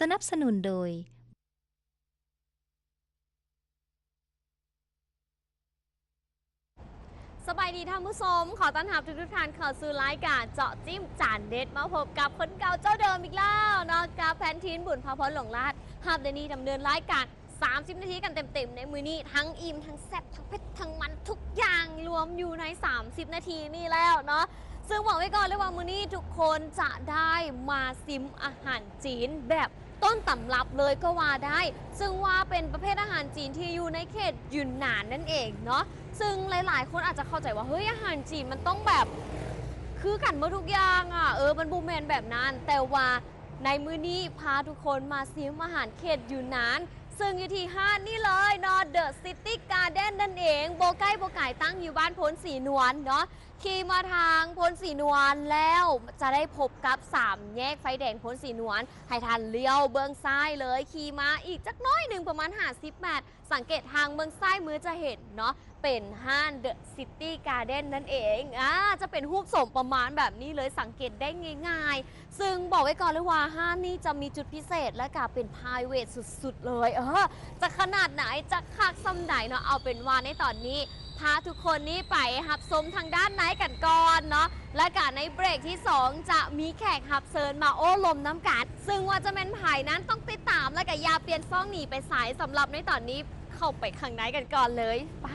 ສະໜັບສະໜູນໂດຍ ສະບາຍດີທ່ານຜູ້ຊົມ, ຂໍຕ້ອນຮັບທຸກໆທ່ານເຂົ້າສູ່ລາຍການເຈາະຈິ້ມຈານເດັດ, ມາພົບກັບຄົນເກົ່າເຈົ້າເດີມອີກແລ້ວເນາະ ກັບແພນທີນ ບຸນພາພອນ ຫຼວງລາດ. ຮັບແລະນີ້ດຳເນີນລາຍການ ສາມສິບນາທີກັນເຕັມໆໃນມື້ນີ້ ທັງອີ່ມ ທັງແຊບ ທັງເຜັດ ທັງມັນ ທຸກຢ່າງລວມຢູ່ໃນສາມສິບນາທີນີ້ແລ້ວເນາະ. ເຊິ່ງບອກໄວ້ກ່ອນເລີຍວ່າ ມື້ນີ້ທຸກຄົນຈະໄດ້ມາຊິມອາຫານຈີນແບບຕົ້ນຕຳລັບເລີຍກໍວ່າໄດ້, ເຊິ່ງວ່າເປັນປະເພດອາຫານຈີນທີ່ຢູ່ໃນເຂດຢຸນນານນັ້ນເອງເນາະ. ເຊິ່ງຫຼາຍໆຄົນອາດຈະເຂົ້າໃຈວ່າ ເຮີ້ຍ ອາຫານຈີນມັນຕ້ອງແບບຄືກັນໝົດທຸກຢ່າງອະ, ເອີ ມັນບໍ່ແມ່ນແບບນັ້ນ, ແຕ່ວ່າ ໃນມື້ນີ້ພາທຸກຄົນມາຊິມອາຫານເຂດຢຸນນານ, ເຊິ່ງຢູ່ທີ່ຮ້ານນີ້ເລີຍເນາະ The City Garden ນັ້ນເອງ, ບໍ່ໃກ້ບໍ່ໄກ ຕັ້ງຢູ່ບ້ານໂພນສີນວນເນາະ. ຂີ່ມາທາງໂພນສີນວນແລ້ວຈະໄດ້ພົບກັບສາມແຍກໄຟແດງໂພນສີນວນ, ໃຫ້ທ່ານລ້ຽວເບື້ອງຊ້າຍເລີຍ, ຂີ່ມາອີກຈັກໜ້ອຍໜຶ່ງ ປະມານຫ້າສິບແມັດ, ສັງເກດທາງເບື້ອງຊ້າຍມືຈະເຫັນເນາະ ເປັນຮ້ານ The City Garden ນັ້ນເອງ. ອາ ຈະເປັນຮູບຊົງປະມານແບບນີ້ເລີຍ, ສັງເກດໄດ້ງ່າຍໆ. ເຊິ່ງບອກໄວ້ກ່ອນເລີຍວ່າ ຮ້ານນີ້ຈະມີຈຸດພິເສດ ແລະກະເປັນ private ສຸດໆເລີຍ. ເອີ ຈະຂະໜາດໃດ ຈະຄັກສ່ຳໃດເນາະ, ເອົາເປັນວ່າໃນຕອນນີ້ ພາທຸກຄົນນີ້ໄປຮັບຊົມທາງດ້ານໃນກັນກ່ອນເນາະ, ແລະກະໃນເບຣກທີສອງ ຈະມີແຂກຮັບເຊີນມາໂອ້ລົມນຳກັນ, ເຊິ່ງວ່າຈະແມ່ນໃຜນັ້ນ ຕ້ອງຕິດຕາມ ແລະກະຢ່າປ່ຽນຊ່ອງໜີໄປໃສ. ສຳລັບໃນຕອນນີ້ ເຂົ້າໄປຂ້າງໃນກັນກ່ອນເລີຍ. ໄປ.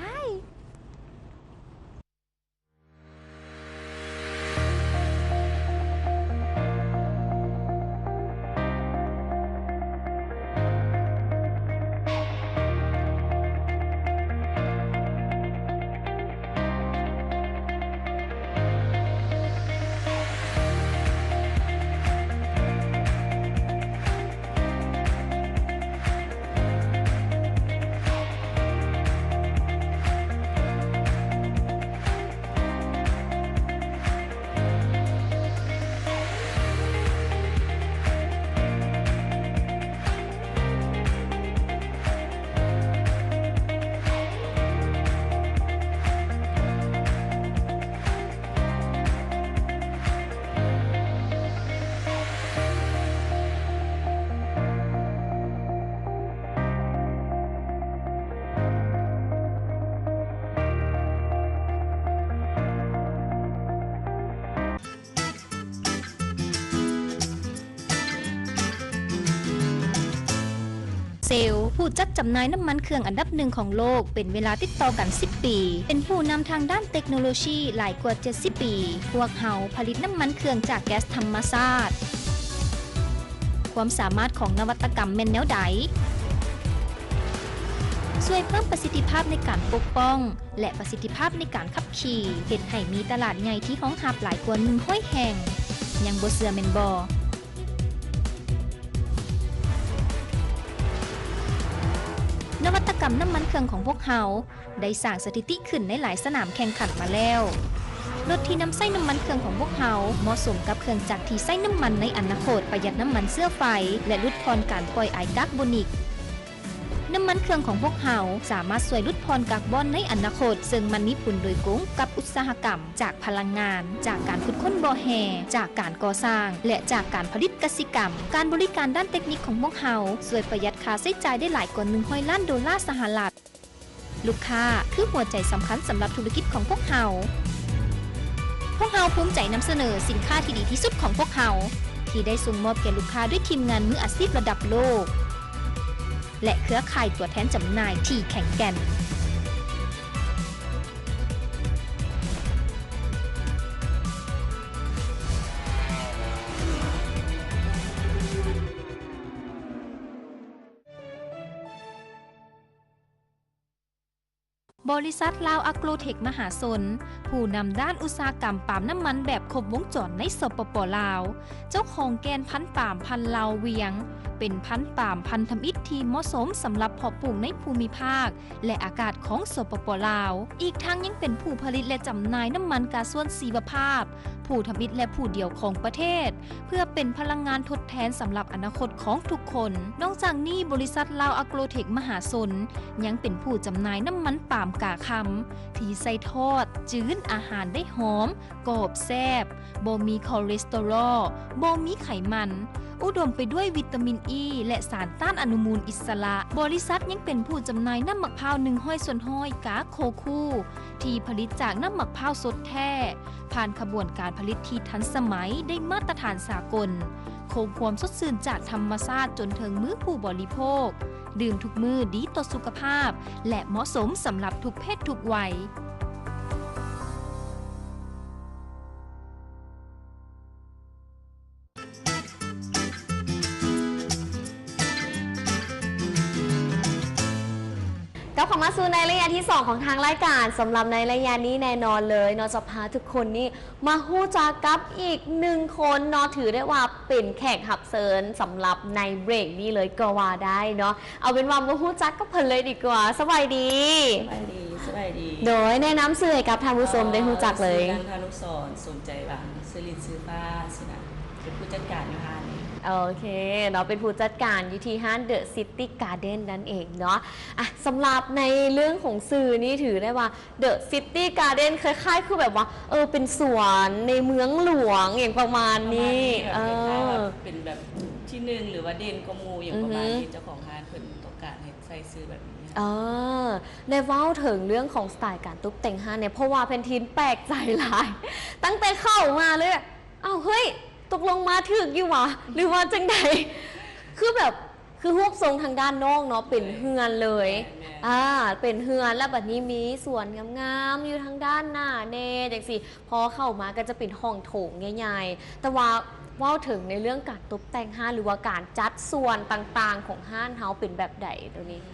Shell ຜູ້ຈັດຈຳໜ່າຍນ້ຳມັນເຄື່ອງອັນດັບໜຶ່ງຂອງໂລກ ເປັນເວລາຕິດຕໍ່ກັນສິບປີ, ເປັນຜູ້ນຳທາງດ້ານເຕັກໂນໂລຊີຫຼາຍກວ່າເຈັດສິບປີ. ພວກເຮົາຜະລິດນ້ຳມັນເຄື່ອງຈາກແກັສທຳມະຊາດ. ຄວາມສາມາດຂອງນະວັດຕະກຳແມ່ນແນວໃດ? ຊ່ວຍເພີ່ມປະສິດທິພາບໃນການປົກປ້ອງ ແລະ ປະສິດທິພາບໃນການຂັບຂີ່, ເຮັດໃຫ້ມີຕະຫຼາດໃຫຍ່ທີ່ຮອງຮັບຫຼາຍກວ່າໜຶ່ງຮ້ອຍແຫ່ງ. ຍັງບໍ່ເຊື່ອແມ່ນບໍ່? ນະວັດຕະກຳນ້ຳມັນເຄື່ອງຂອງພວກເຮົາ ໄດ້ສ້າງສະຖິຕິຂຶ້ນໃນຫຼາຍສະໜາມແຂ່ງຂັນມາແລ້ວ. ລົດທີ່ນຳໃຊ້ນ້ຳມັນເຄື່ອງຂອງພວກເຮົາ ເໝາະສົມກັບເຄື່ອງຈັກທີ່ໃຊ້ນ້ຳມັນໃນອະນາຄົດ, ປະຢັດນ້ຳມັນເຊື້ອໄຟ ແລະ ຫຼຸດຜ່ອນການປ່ອຍອາຍກາກໂບນິກ. ນ້ຳມັນເຄື່ອງຂອງພວກເຮົາສາມາດຊ່ວຍຫຼຸດຜ່ອນກາກບອນໃນອະນາຄົດ, ເຊິ່ງມັນມີຜົນໂດຍກົງກັບອຸດສາຫະກຳ, ຈາກພະລັງງານ, ຈາກການຂຸດຄົ້ນບໍ່ແຮ່, ຈາກການກໍ່ສ້າງ ແລະ ຈາກການຜະລິດກະສິກຳ. ການບໍລິການດ້ານເຕັກນິກຂອງພວກເຮົາຊ່ວຍປະຢັດຄ່າໃຊ້ຈ່າຍໄດ້ຫຼາຍກວ່າໜຶ່ງຮ້ອຍລ້ານໂດລາສະຫະລັດ. ລູກຄ້າຄືຫົວໃຈສຳຄັນສຳລັບທຸລະກິດຂອງພວກເຮົາ. ພວກເຮົາພູມໃຈນຳສະເໜີສິນຄ້າທີ່ດີທີ່ສຸດຂອງພວກເຮົາ ທີ່ໄດ້ສົ່ງມອບແກ່ລູກຄ້າດ້ວຍທີມງານມືອາຊີບລະດັບໂລກ ແລະ ເຄືອຂ່າຍຕົວແທນຈຳໜ່າຍທີ່ແຂງແກ່ນ. ບໍລິສັດລາວອາໂກຣເທັກມະຫາຊົນ ຜູ້ນຳດ້ານອຸດສາຫະກຳປາມນ້ຳມັນແບບຄົບວົງຈອນໃນ ສປປ ລາວ, ເຈົ້າຂອງແກ່ນພັນປາມພັນລາວວຽງ ເປັນພັນປາມພັນທຳອິດທີ່ເໝາະສົມສຳລັບເພາະປູກໃນພູມິພາກ ແລະ ອາກາດຂອງ ສປປ ລາວ. ອີກທັງຍັງເປັນຜູ້ຜະລິດ ແລະ ຈຳໜ່າຍນ້ຳມັນກາຊວນຊີວະພາບ, ຜູ້ທຳອິດ ແລະ ຜູ້ດຽວຂອງປະເທດ ເພື່ອເປັນພະລັງງານທົດແທນສຳລັບອະນາຄົດຂອງທຸກຄົນ. ນອກຈາກນີ້, ບໍລິສັດລາວອາໂກຣເທັກມະຫາຊົນ ຍັງເປັນຜູ້ຈຳໜ່າຍນ້ຳມັນປາມ ກາຄຳ ທີ່ໃສ່ທອດ ຈືນອາຫານໄດ້ຫອມ ກອບ ແຊບ, ບໍ່ມີຄໍເລສເຕີຣອລ, ບໍ່ມີໄຂມັນ, ອຸດົມໄປດ້ວຍວິຕາມິນອີ ແລະ ສານຕ້ານອະນຸມູນອິດສະຫຼະ. ບໍລິສັດຍັງເປັນຜູ້ຈຳໜ່າຍນ້ຳໝາກພ້າວໜຶ່ງຮ້ອຍສ່ວນຮ້ອຍກາໂຄຄູ ທີ່ຜະລິດຈາກນ້ຳໝາກພ້າວສົດແທ້, ຜ່ານຂະບວນການຜະລິດທີ່ທັນສະໄໝ ໄດ້ມາດຕະຖານສາກົນ, ຄົງຄວາມສົດຊື່ນຈາກທຳມະຊາດຈົນເຖິງມືຜູ້ບໍລິໂພກ. ດື່ມທຸກມື້ ດີຕໍ່ສຸຂະພາບ ແລະ ເໝາະສົມສຳລັບທຸກເພດທຸກໄວ. ກັບເຂົ້າມາສູ່ໃນໄລຍະທີສອງຂອງທາງລາຍການ. ສຳລັບໃນໄລຍະນີ້ແນ່ນອນເລີຍເນາະ ຈະພາທຸກຄົນນີ້ມາຮູ້ຈັກກັບອີກໜຶ່ງຄົນເນາະ ຖືໄດ້ວ່າເປັນແຂກຮັບເຊີນສຳລັບໃນເບຣກນີ້ເລີຍກໍວ່າໄດ້ເນາະ. ເອົາເປັນວ່າມາຮູ້ຈັກກັບເພິ່ນເລີຍດີກວ່າ. ສະບາຍດີ. ສະບາຍດີ ສະບາຍດີ. ໂດຍ ແນະນຳຊື່ໃຫ້ກັບທ່ານຜູ້ຊົມໄດ້ຮູ້ຈັກເລີຍ. ເອີ ຊື່ນາງທະນຸສອນ ສົມໃຈຫວັງ ຊື່ຫຼິ້ນຊື່ຟ້າຊີ້ນະ ເປັນຜູ້ຈັດການຢູ່ຮ້ານນີ້. ໂອເຄເນາະ ເປັນຜູ້ຈັດການຢູ່ທີ່ຮ້ານ The City Garden ນັ້ນເອງເນາະ. ອ່ະ ສຳລັບໃນເລື່ອງຂອງຊື່ນີ້ຖືໄດ້ວ່າ The City Garden ຄ້າຍໆ ຄືແບບວ່າ ເອີ ເປັນສວນໃນເມືອງຫຼວງ ຫຍັງປະມານນີ້. ປະມານນີ້ ແບບ ເອີ ຄ້າຍໆ ວ່າເປັນແບບທີໜຶ່ງ ຫຼືວ່າເດັ່ນກວ່າໝູ່ ຫຍັງປະມານນີ້. ອືຮຶ ເຈົ້າຂອງຮ້ານເພິ່ນຕ້ອງການໃຫ້ໃສ່ຊື່ແບບນີ້. ເອີ ໄດ້ເວົ້າເຖິງເລື່ອງຂອງສະໄຕລ໌ການຕົບແຕ່ງຮ້ານແດ່ ເພາະວ່າແຜ່ນທິນແປກໃຈຫຼາຍ ຕັ້ງແຕ່ເຂົ້າມາເລີຍ ອ້າວ ເຮີ້ຍ ຕົກລົງມາຖືກຢູ່ຫວາ ຫຼືວ່າຈັ່ງໃດ? ຄືແບບ ຄືຮູບຊົງທາງດ້ານນອກເນາະ ເປັນເຮືອນເລີຍ. ແມ່ນໆ ອ່າ ເປັນເຮືອນ ແລ້ວບັດນີ້ມີສວນງາມໆຢູ່ທາງດ້ານໜ້າແດ່ຈັ່ງຊີ້. ພໍເຂົ້າມາກໍຈະເປັນຫ້ອງໂຖງໃຫຍ່ໆ. ແຕ່ວ່າເວົ້າເຖິງໃນເລື່ອງການຕົບແຕ່ງຮ້ານ ຫຼືວ່າການຈັດສ່ວນຕ່າງໆຂອງຮ້ານເຮົາເປັນແບບໃດໂຕນີ້? ອືມ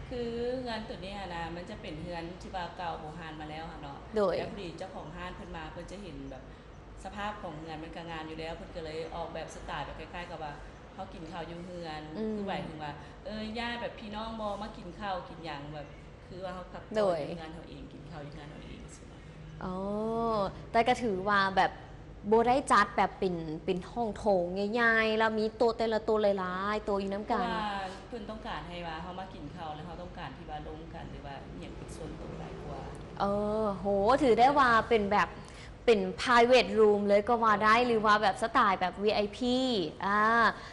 ຄືເຮືອນໂຕນີ້ຫັ້ນນະ ມັນຈະເປັນເຮືອນທີ່ວ່າເກົ່າຂອງຮ້ານມາແລ້ວຫັ້ນເນາະ. ໂດຍ ແລ້ວພໍດີເຈົ້າຂອງຮ້ານເພິ່ນມາ ເພິ່ນຈະເຫັນແບບ ສະພາບຂອງເຮືອນມັນກໍງາມຢູ່ແລ້ວ ເພິ່ນກໍເລີຍອອກແບບສະໄຕລ໌ແບບຄ້າຍໆກັບວ່າເຮົາກິນເຂົ້າຢູ່ເຮືອນ. ອືມ ຄືໝາຍເຖິງວ່າ ເອີ ຍາດແບບພີ່ນ້ອງບໍ່ມາກິນເຂົ້າກິນຫຍັງ ແບບຄືວ່າເຮົາພັກຜ່ອນ ໂດຍ ຢູ່ເຮືອນເຮົາເອງ ກິນເຂົ້າຢູ່ເຮືອນເຮົາເອງຊີ້ນະ. ອໍ ແຕ່ກໍຖືວ່າແບບບໍ່ໄດ້ຈັດແບບເປັນ ເປັນຫ້ອງໂຖງໃຫຍ່ໆ ແລ້ວມີໂຕະແຕ່ລະໂຕະຫຼາຍໆໂຕະຢູ່ນຳກັນ ເພາະວ່າເພິ່ນຕ້ອງການໃຫ້ວ່າເຮົາມາກິນເຂົ້າ ແລ້ວເຮົາຕ້ອງການທີ່ວ່າລົມກັນ ຫຼືວ່າອີ່ຫຍັງເປັນສ່ວນໂຕຫຼາຍກວ່າ. ເອີ ໂຫ ຖືໄດ້ວ່າເປັນແບບ ເປັນ private room ເລີຍກໍວ່າໄດ້ ຫຼືວ່າແບບສະໄຕລ໌ແບບ ວີໄອພີ ອ່າ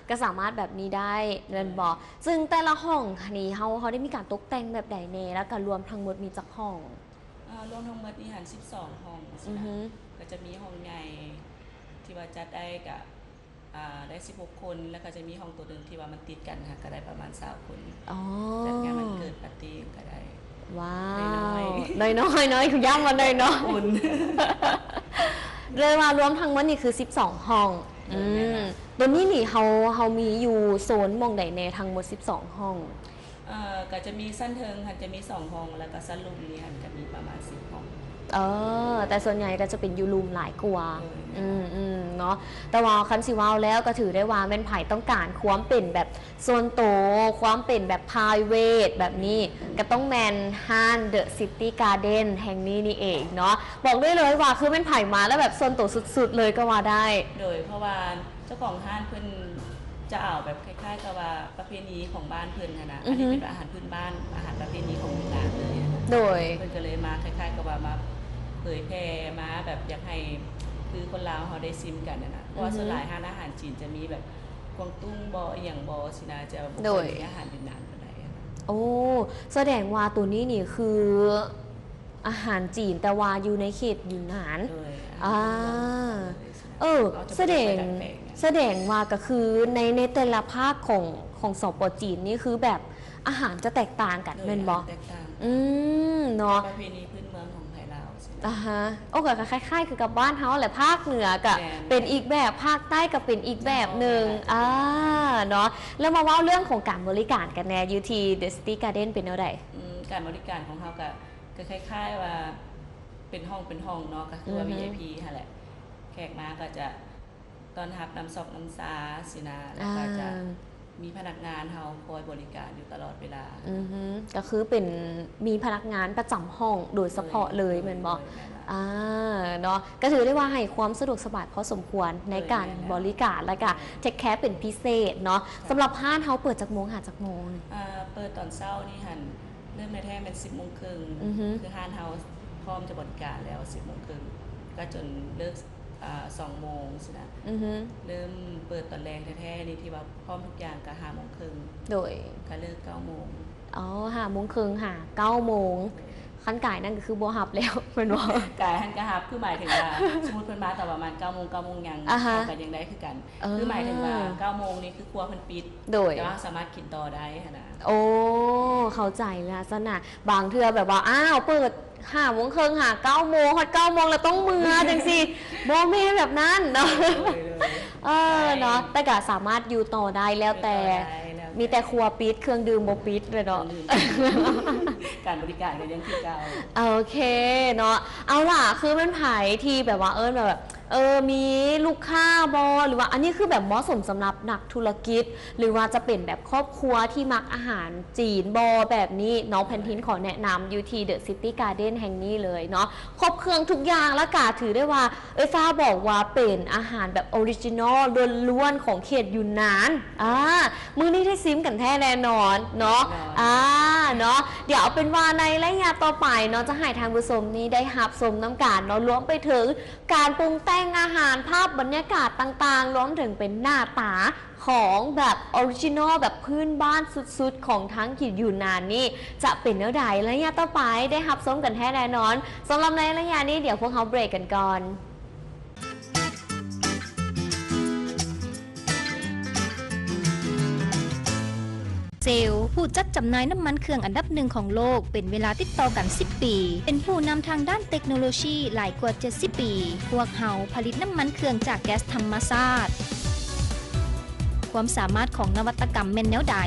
ກໍສາມາດແບບນີ້ໄດ້ແມ່ນບໍ່? ເອີ ຊຶ່ງແຕ່ລະຫ້ອງນີ້ເຮົາ ເຮົາໄດ້ມີການຕົກແຕ່ງແບບໃດແດ່ ແລ້ວກໍລວມທັງໝົດມີຈັກຫ້ອງ? ເອີ ລວມທັງໝົດນີ້ຫັ້ນສິບສອງຫ້ອງຊີ້ນະ. ອືຮຶ ກໍຈະມີຫ້ອງໃຫຍ່ທີ່ວ່າຈັດໄດ້ກະ ອ່າ ໄດ້ສິບຫົກຄົນ ແລ້ວກໍຈະມີຫ້ອງໂຕໜຶ່ງທີ່ວ່າມັນຕິດກັນຫັ້ນ ກໍໄດ້ປະມານຊາວຄົນ. ອໍ ຈັດງານວັນເກີດປາຕີ້ຫຍັງກໍໄດ້. ວ້າວ ນ້ອຍໆ ນ້ອຍໆ ເນາະ ຢ້ຳວ່ານ້ອຍໆ ເລີຍວ່າລວມທັງໝົດນີ້ຄືສິບສອງຫ້ອງ. ໂດຍ ອືມ ແມ່ນລະ. ໂຕນີ້ນີ້ເຮົາ ເຮົາມີຢູ່ໂຊນໝ່ອງໃດແດ່ ທັງໝົດສິບສອງຫ້ອງ? ເອີ ກໍຈະມີຊັ້ນເທິງຫັ້ນຈະມີສອງຫ້ອງ ແລ້ວກໍຊັ້ນລຸ່ມນີ້ຫັ້ນກໍມີປະມານສິບຫ້ອງ. ເອີ ແຕ່ສ່ວນໃຫຍ່ກໍຈະເປັນຢູ່ລຸ່ມຫຼາຍກວ່າ. ໂດຍ ອືມໆ ເນາະ ແຕ່ວ່າຄັນຊິເວົ້າແລ້ວກໍຖືໄດ້ວ່າແມ່ນໃຜຕ້ອງການຄວາມເປັນແບບສ່ວນໂຕ ຄວາມເປັນແບບ private ແບບນີ້ ກໍຕ້ອງແມ່ນຮ້ານ The City Garden ແຫ່ງນີ້ນີ້ເອງເນາະ. ບອກໄດ້ເລີຍວ່າຄືແມ່ນໃຜມາແລ້ວແບບສ່ວນໂຕສຸດໆເລີຍກໍວ່າໄດ້. ໂດຍ ເພາະວ່າ ເຈົ້າຂອງຮ້ານເພິ່ນຈະເອົາແບບຄ້າຍໆກັບວ່າປະເພນີຂອງບ້ານເພິ່ນຫັ້ນນະ. ອືຮຶ ອັນນີ້ເປັນອາຫານພື້ນບ້ານ ອາຫານປະເພນີຂອງເມືອງລາວເລີຍ. ໂດຍ ເພິ່ນກໍເລີຍມາຄ້າຍໆກັບວ່າມາເຜີຍແຜ່ ມາແບບຢາກໃຫ້ ຄືຄົນລາວເຮົາໄດ້ຊິມກັນຫັ້ນນະ. ເພາະວ່າ ອືຮຶ ສ່ວນຫຼາຍຮ້ານອາຫານຈີນຈະມີແບບກວາງຕຸ້ງບໍ ອີ່ຫຍັງບໍຊີ້ນະ ຈະບໍ່ຄ່ອຍມີອາຫານຫວຽດນາມປານໃດ. ໂອ້ ສະແດງວ່າໂຕນີ້ນີ້ຄື ອາຫານຈີນ ແຕ່ວ່າຢູ່ໃນເຂດຢູນນານ. ໂດຍ ອາຫານ ອ່າ ເອີ ສະແດງ ສະແດງວ່າກໍຄືໃນ ໃນແຕ່ລະພາກຂອງ ຂອງ ສປ ຈີນນີ້ ຄືແບບອາຫານຈະແຕກຕ່າງກັນ ໂດຍ ແມ່ນບໍ່? ອາຫານແຕກຕ່າງ. ອືມ ເນາະ ປະເພນີພື້ນເມືອງຂອງໄທລາວ. ອ່າຮະ ໂອ້ ກໍຄ້າຍໆຄືກັບບ້ານເຮົາແຫຼະ ພາກເໜືອກໍ ແມ່ນ ເປັນອີກແບບ ພາກໃຕ້ກໍເປັນອີກແບບໜຶ່ງ. ເຈົ້າ ແມ່ນລະ ອ່າ ເນາະ ແລ້ວມາເວົ້າເລື່ອງຂອງການບໍລິການກັນແດ່ ຢູ່ທີ່ The City Garden ເປັນແນວໃດ? ອືມ ການບໍລິການຂອງເຮົາກໍ ກໍຄ້າຍໆວ່າເປັນຫ້ອງເປັນຫ້ອງເນາະ ກໍຄືວ່າ ອືຮຶ ວີໄອພີຫັ້ນແຫຼະ ແຂກມາກໍຈະຕ້ອນຮັບນ້ຳຊອກນ້ຳຊາຊີ້ນະ ແລ້ວກໍຈະ ອ່າ ມີພະນັກງານເຮົາຄອຍບໍລິການຢູ່ຕະຫຼອດເວລາ. ອືຮຶ ກໍຄືເປັນ ມີພະນັກງານປະຈຳຫ້ອງໂດຍສະເພາະເລີຍ ໂດຍ ແມ່ນບໍ່? ໂດຍ ແມ່ນລະ. ອ່າ ເນາະ ກໍຖືໄດ້ວ່າໃຫ້ຄວາມສະດວກສະບາຍພໍສົມຄວນໃນການ ໂດຍ ແມ່ນລະ ບໍລິການ ແລ້ວກໍ ໂດຍ ເທກແຄເປັນພິເສດເນາະ. ເຈົ້າ ສຳລັບຮ້ານເຮົາເປີດຈັກໂມງຫາຈັກໂມງ? ອ່າ ເປີດຕອນເຊົ້ານີ້ຫັ້ນ ເລີ່ມແທ້ໆແມ່ນສິບໂມງເຄິ່ງ ອືຮຶ ຄືຮ້ານເຮົາພ້ອມຈະບໍລິການແລ້ວສິບໂມງເຄິ່ງ ກໍຈົນເລີກ ອ່າ ສອງໂມງຊີ້ນະ ອືຮຶ ເລີ່ມເປີດຕອນແລງແທ້ໆນີ້ ທີ່ວ່າພ້ອມທຸກຢ່າງກໍຫ້າໂມງເຄິ່ງ ໂດຍ ກໍເລີກເກົ້າໂມງ. ອໍ ຫ້າໂມງເຄິ່ງຫາເກົ້າໂມງ ໂດຍ ຄັນກາຍນັ້ນກໍຄືບໍ່ຮັບແລ້ວແມ່ນບໍ່? ກາຍຫັ້ນກໍຮັບ ຄືໝາຍເຖິງວ່າ ສົມມຸດເພິ່ນມາຕອນປະມານເກົ້າໂມງ ເກົ້າໂມງຫຍັງ ອ່າຮະ ເຮົາກໍຍັງໄດ້ຄືກັນ ອ່າຮະ ຄືໝາຍເຖິງວ່າເກົ້າໂມງນີ້ຄືຄົວເພິ່ນປິດ ໂດຍ ແຕ່ວ່າເຮົາສາມາດກິນຕໍ່ໄດ້ຫັ້ນນະ. ໂອ້ ເຂົ້າໃຈລະຊັ້ນນະ ບາງເທື່ອແບບວ່າ ອ້າວ ເປີດຫ້າໂມງເຄິ່ງຫາເກົ້າໂມງ ຮອດເກົ້າໂມງແລ້ວຕ້ອງເມືອຈັ່ງຊີ້ ບໍ່ແມ່ນແບບນັ້ນເນາະ ໂດຍໆ ເອີ ໄດ້ ເນາະ ແຕ່ກະສາມາດຢູ່ຕໍ່ໄດ້ ແລ້ວແຕ່ ຢູ່ຕໍ່ໄດ້ ແລ້ວແຕ່ ມີແຕ່ຄົວປິດ ເຄື່ອງດື່ມບໍ່ປິດເລີຍເນາະ ເຄື່ອງດື່ມ ການບໍລິການກໍຍັງຄືເກົ່າ. ໂອເຄເນາະ ເອົາລະ ຄືແມ່ນໃຜທີ່ແບບວ່າ ເອີ້ນແບບ ເອີ ມີລູກຄ້າບໍ່ ຫຼືວ່າອັນນີ້ຄືແບບເໝາະສົມສຳລັບນັກທຸລະກິດ ຫຼືວ່າຈະເປັນແບບຄອບຄົວທີ່ມັກອາຫານຈີນບໍ່ ແບບນີ້ ນ້ອງແຜ່ນທິນຂໍແນະນຳຢູ່ທີ່ The City Garden ແຫ່ງນີ້ເລີຍເນາະ ຄົບເຄື່ອງທຸກຢ່າງ ແລ້ວກະຖືໄດ້ວ່າ ເອື້ອຍຟ້າບອກວ່າເປັນອາຫານແບບ original ລ້ວນໆ ຂອງເຂດຢູນນານ ອາ ມື້ນີ້ໄດ້ຊິມກັນແທ້ແນ່ນອນເນາະ ແນ່ນອນ ອາ ເນາະ ດຽວເອົາເປັນວ່າໃນໄລຍະຕໍ່ໄປເນາະ ຈະໃຫ້ທ່ານຜູ້ຊົມນີ້ໄດ້ຮັບຊົມນຳກັນເນາະ ລວມໄປເຖິງ ການປຸງແຕ່ງອາຫານ ພາບບັນຍາກາດຕ່າງໆ ລວມເຖິງເປັນໜ້າຕາຂອງແບບ original ແບບພື້ນບ້ານສຸດໆ ຂອງທາງເຂດຢູນນານນີ້ ຈະເປັນແນວໃດ ໄລຍະຕໍ່ໄປໄດ້ຮັບຊົມກັນແທ້ແນ່ນອນ. ສຳລັບໃນໄລຍະນີ້ ດຽວພວກເຮົາເບຣກກັນກ່ອນ. ເຊວ ຜູ້ຈັດຈຳໜ່າຍນ້ຳມັນເຄື່ອງອັນດັບໜຶ່ງຂອງໂລກ ເປັນເວລາຕິດຕໍ່ກັນສິບປີ, ເປັນຜູ້ນຳທາງດ້ານເຕັກໂນໂລຊີຫຼາຍກວ່າເຈັດສິບປີ. ພວກເຮົາຜະລິດນ້ຳມັນເຄື່ອງຈາກແກັສທຳມະຊາດ. ຄວາມສາມາດຂອງນະວັດຕະກຳແມ່ນແນວໃດ?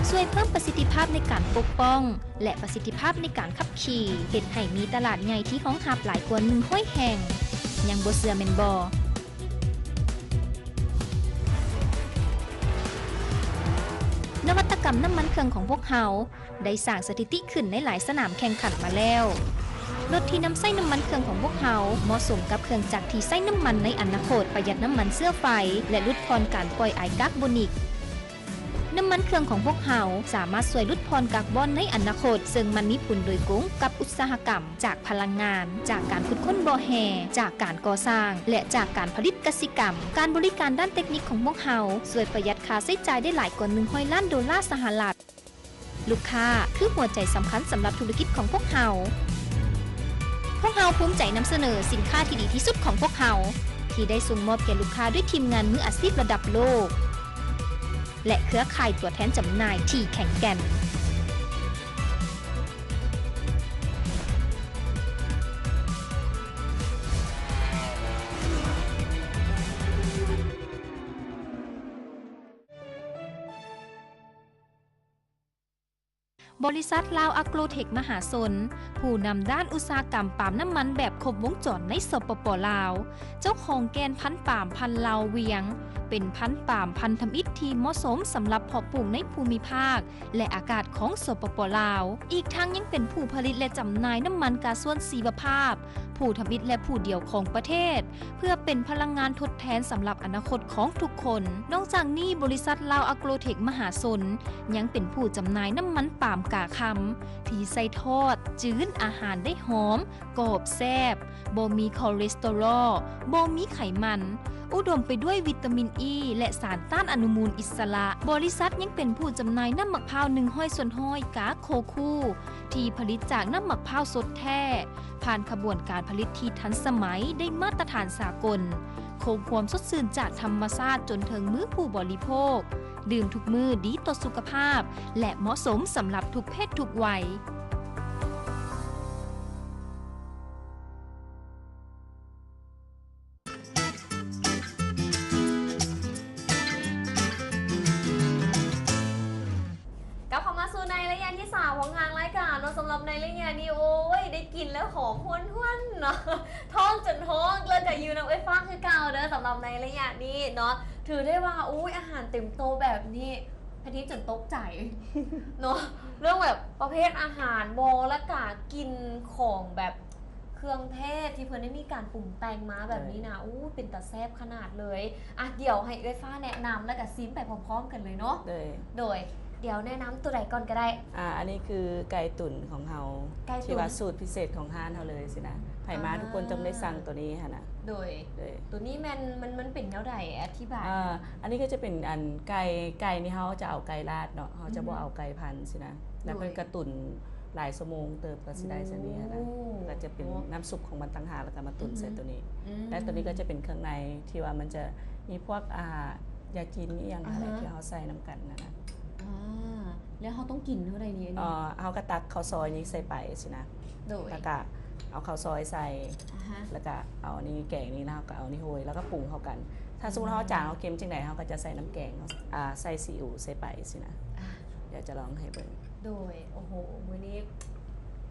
ຊ່ວຍເພີ່ມປະສິດທິພາບໃນການປົກປ້ອງ ແລະ ປະສິດທິພາບໃນການຂັບຂີ່, ເຮັດໃຫ້ມີຕະຫຼາດໃຫຍ່ທີ່ຮອງຮັບຫຼາຍກວ່າໜຶ່ງຮ້ອຍແຫ່ງ. ຍັງບໍ່ເຊື່ອແມ່ນບໍ່? ນະວັດຕະກຳນ້ຳມັນເຄື່ອງຂອງພວກເຮົາໄດ້ສ້າງສະຖິຕິຂຶ້ນໃນຫຼາຍສະໜາມແຂ່ງຂັນມາແລ້ວ. ລົດທີ່ນຳໃຊ້ນ້ຳມັນເຄື່ອງຂອງພວກເຮົາເໝາະສົມກັບເຄື່ອງຈັກທີ່ໃຊ້ນ້ຳມັນໃນອະນາຄົດ, ປະຢັດນ້ຳມັນເຊື້ອໄຟ ແລະ ຫຼຸດຜ່ອນການປ່ອຍອາຍກາກໂບນິກ. ນ້ຳມັນເຄື່ອງຂອງພວກເຮົາສາມາດຊ່ວຍຫຼຸດຜ່ອນກາກບອນໃນອະນາຄົດ, ເຊິ່ງມັນມີຜົນໂດຍກົງກັບອຸດສາຫະກຳ, ຈາກພະລັງງານ, ຈາກການຂຸດຄົ້ນບໍ່ແຮ່, ຈາກການກໍ່ສ້າງ ແລະ ຈາກການຜະລິດກະສິກຳ. ການບໍລິການດ້ານເຕັກນິກຂອງພວກເຮົາຊ່ວຍປະຢັດຄ່າໃຊ້ຈ່າຍໄດ້ຫຼາຍກວ່າໜຶ່ງຮ້ອຍລ້ານໂດລາສະຫະລັດ. ລູກຄ້າຄືຫົວໃຈສຳຄັນສຳລັບທຸລະກິດຂອງພວກເຮົາ. ພວກເຮົາພູມໃຈນຳສະເໜີສິນຄ້າທີ່ດີທີ່ສຸດຂອງພວກເຮົາ ທີ່ໄດ້ສົ່ງມອບແກ່ລູກຄ້າດ້ວຍທີມງານມືອາຊີບລະດັບໂລກ ແລະ ເຄືອຂ່າຍຕົວແທນຈຳໜ່າຍທີ່ແຂງແກ່ນ. ບໍລິສັດລາວອາໂກຣເທັກມະຫາຊົນ ຜູ້ນຳດ້ານອຸດສາຫະກຳປາມນ້ຳມັນແບບຄົບວົງຈອນໃນ ສປປ ລາວ, ເຈົ້າຂອງແກ່ນພັນປາມພັນລາວວຽງ, ເປັນພັນປາມພັນທຳອິດທີ່ເໝາະສົມສຳລັບເພາະປູກໃນພູມິພາກ ແລະ ອາກາດຂອງ ສປປ ລາວ. ອີກທັງຍັງເປັນຜູ້ຜະລິດ ແລະ ຈຳໜ່າຍນ້ຳມັນກາຊວນຊີວະພາບ ຜູ້ທຳອິດ ແລະ ຜູ້ດຽວຂອງປະເທດ ເພື່ອເປັນພະລັງງານທົດແທນສຳລັບອະນາຄົດຂອງທຸກຄົນ. ນອກຈາກນີ້, ບໍລິສັດລາວອາໂກຣເທັກມະຫາຊົນ ຍັງເປັນຜູ້ຈຳໜ່າຍນ້ຳມັນປາມກາຄຳ ທີ່ໃສ່ທອດ, ຈືນອາຫານໄດ້ຫອມ, ກອບ, ແຊບ, ບໍ່ມີຄໍເລສເຕີຣອລ, ບໍ່ມີໄຂມັນ, ອຸດົມໄປດ້ວຍວິຕາມິນອີ ແລະ ສານຕ້ານອະນຸມູນອິດສະຫຼະ. ບໍລິສັດຍັງເປັນຜູ້ຈຳໜ່າຍນ້ຳໝາກພ້າວໜຶ່ງຮ້ອຍສ່ວນຮ້ອຍ ກາໂຄຄູ ທີ່ຜະລິດຈາກນ້ຳໝາກພ້າວສົດແທ້, ຜ່ານຂະບວນການຜະລິດທີ່ທັນສະໄໝ, ໄດ້ມາດຕະຖານສາກົນ, ຄົງຄວາມສົດຊື່ນຈາກທຳມະຊາດຈົນເຖິງມືຜູ້ບໍລິໂພກ, ດື່ມທຸກມື້, ດີຕໍ່ສຸຂະພາບ ແລະ ເໝາະສົມສຳລັບທຸກເພດທຸກໄວ. ກັບເຂົ້າມາສູ່ໃນໄລຍະທີສາມຂອງທາງລາຍການເນາະ. ສຳລັບໃນໄລຍະນີ້ ໂອ້ຍ ໄດ້ກິນແລ້ວຫອມຫວນໆເນາະ ທ້ອງຈົນຮ້ອງ ແລ້ວກະຢູ່ນຳເອື້ອຍຟ້າຄືເກົ່າເດີ. ສຳລັບໃນໄລຍະນີ້ເນາະ ຖືໄດ້ວ່າ ໂອ້ຍ ອາຫານເຕັມໂຕະແບບນີ້ ແພນທີຈົນຕົກໃຈເນາະ ເລື່ອງແບບປະເພດອາຫານບໍ ແລ້ວກະກິ່ນຂອງແບບ ເຄື່ອງເທດທີ່ເພິ່ນໄດ້ມີການປຸງແຕ່ງມາແບບນີ້ນະ ໂດຍ ໂອ້ ເປັນຕາແຊບຂະໜາດເລີຍ. ອ່ະ ດຽວໃຫ້ເອື້ອຍຟ້າແນະນຳ ແລ້ວກະຊີມໄປພ້ອມໆກັນເລີຍເນາະ. ໂດຍ ໂດຍ ດຽວແນະນຳໂຕໃດກ່ອນກໍໄດ້. ອ່າ ອັນນີ້ຄືໄກ່ตุ๋ນຂອງເຮົາ ໄກ່ตุ๋ນ ທີ່ວ່າສູດພິເສດຂອງຮ້ານເຮົາເລີຍຊີ້ນະ. ໃຜມາ ອ່າ ທຸກຄົນຕ້ອງໄດ້ສັ່ງໂຕນີ້ຫັ້ນນະ. ໂດຍ ໂດຍ ໂຕນີ້ແມ່ນ ມັນ ມັນເປັນແນວໃດ? ອະທິບາຍ. ອ່າ ອັນນີ້ກໍຈະເປັນອັນໄກ່ ໄກ່ນີ້ເຮົາຈະເອົາໄກ່ລາດເນາະ ເຮົາຈະບໍ່ ອືຮຶ ເອົາໄກ່ພັນຊີ້ນະ. ໂດຍ ແລ້ວເພິ່ນກໍตุ๋ນຫຼາຍຊົ່ວໂມງເຕີບກໍຊິໄດ້ສ່ຳນີ້ຫັ້ນນະ. ໂອ້ ກໍຈະເປັນ ໂອ້ ນ້ຳຊຸບຂອງມັນຕ່າງຫາກ ແລ້ວກໍມາຕຸນໃສ່ ອືຮຶ ໂຕນີ້ ອືຮຶ ແລ້ວໂຕນີ້ກໍຈະເປັນເຄື່ອງໃນທີ່ວ່າມັນຈະມີພວກ ອ່າ ຢາຈີນອີ່ຫຍັງຫັ້ນແຫຼະ ອ່າຮະ ທີ່ເຮົາໃສ່ນຳກັນຫັ້ນນະ. ອ່າ ແລ້ວເຮົາຕ້ອງກິນເທົ່າໃດນີ້? ອັນນີ້ ເອີ ເຮົາກໍຕັກເຂົ້າຊອຍນີ້ໃສ່ໄປຊີ້ນະ. ໂດຍ ແລ້ວກໍເອົາເຂົ້າຊອຍໃສ່ ອ່າຮະ ແລ້ວກໍເອົາອັນນີ້ແກງນີ້ ແລ້ວເຮົາກໍເອົານີ້ໂຮຍ ແລ້ວກໍປຸງເຂົ້າກັນ. ຖ້າສົມມຸດເຮົາຈາງເຮົາເຄັມຈັ່ງໃດ ເຮົາກໍຈະໃສ່ນ້ຳແກງ ອ່າ ໃສ່ຊີອິ້ວໃສ່ໄປຊີ້ນະ. ອ່າ ດຽວຈະລອງໃຫ້ເບິ່ງ. ໂດຍ ໂອ້ໂຫ ມື້ນີ້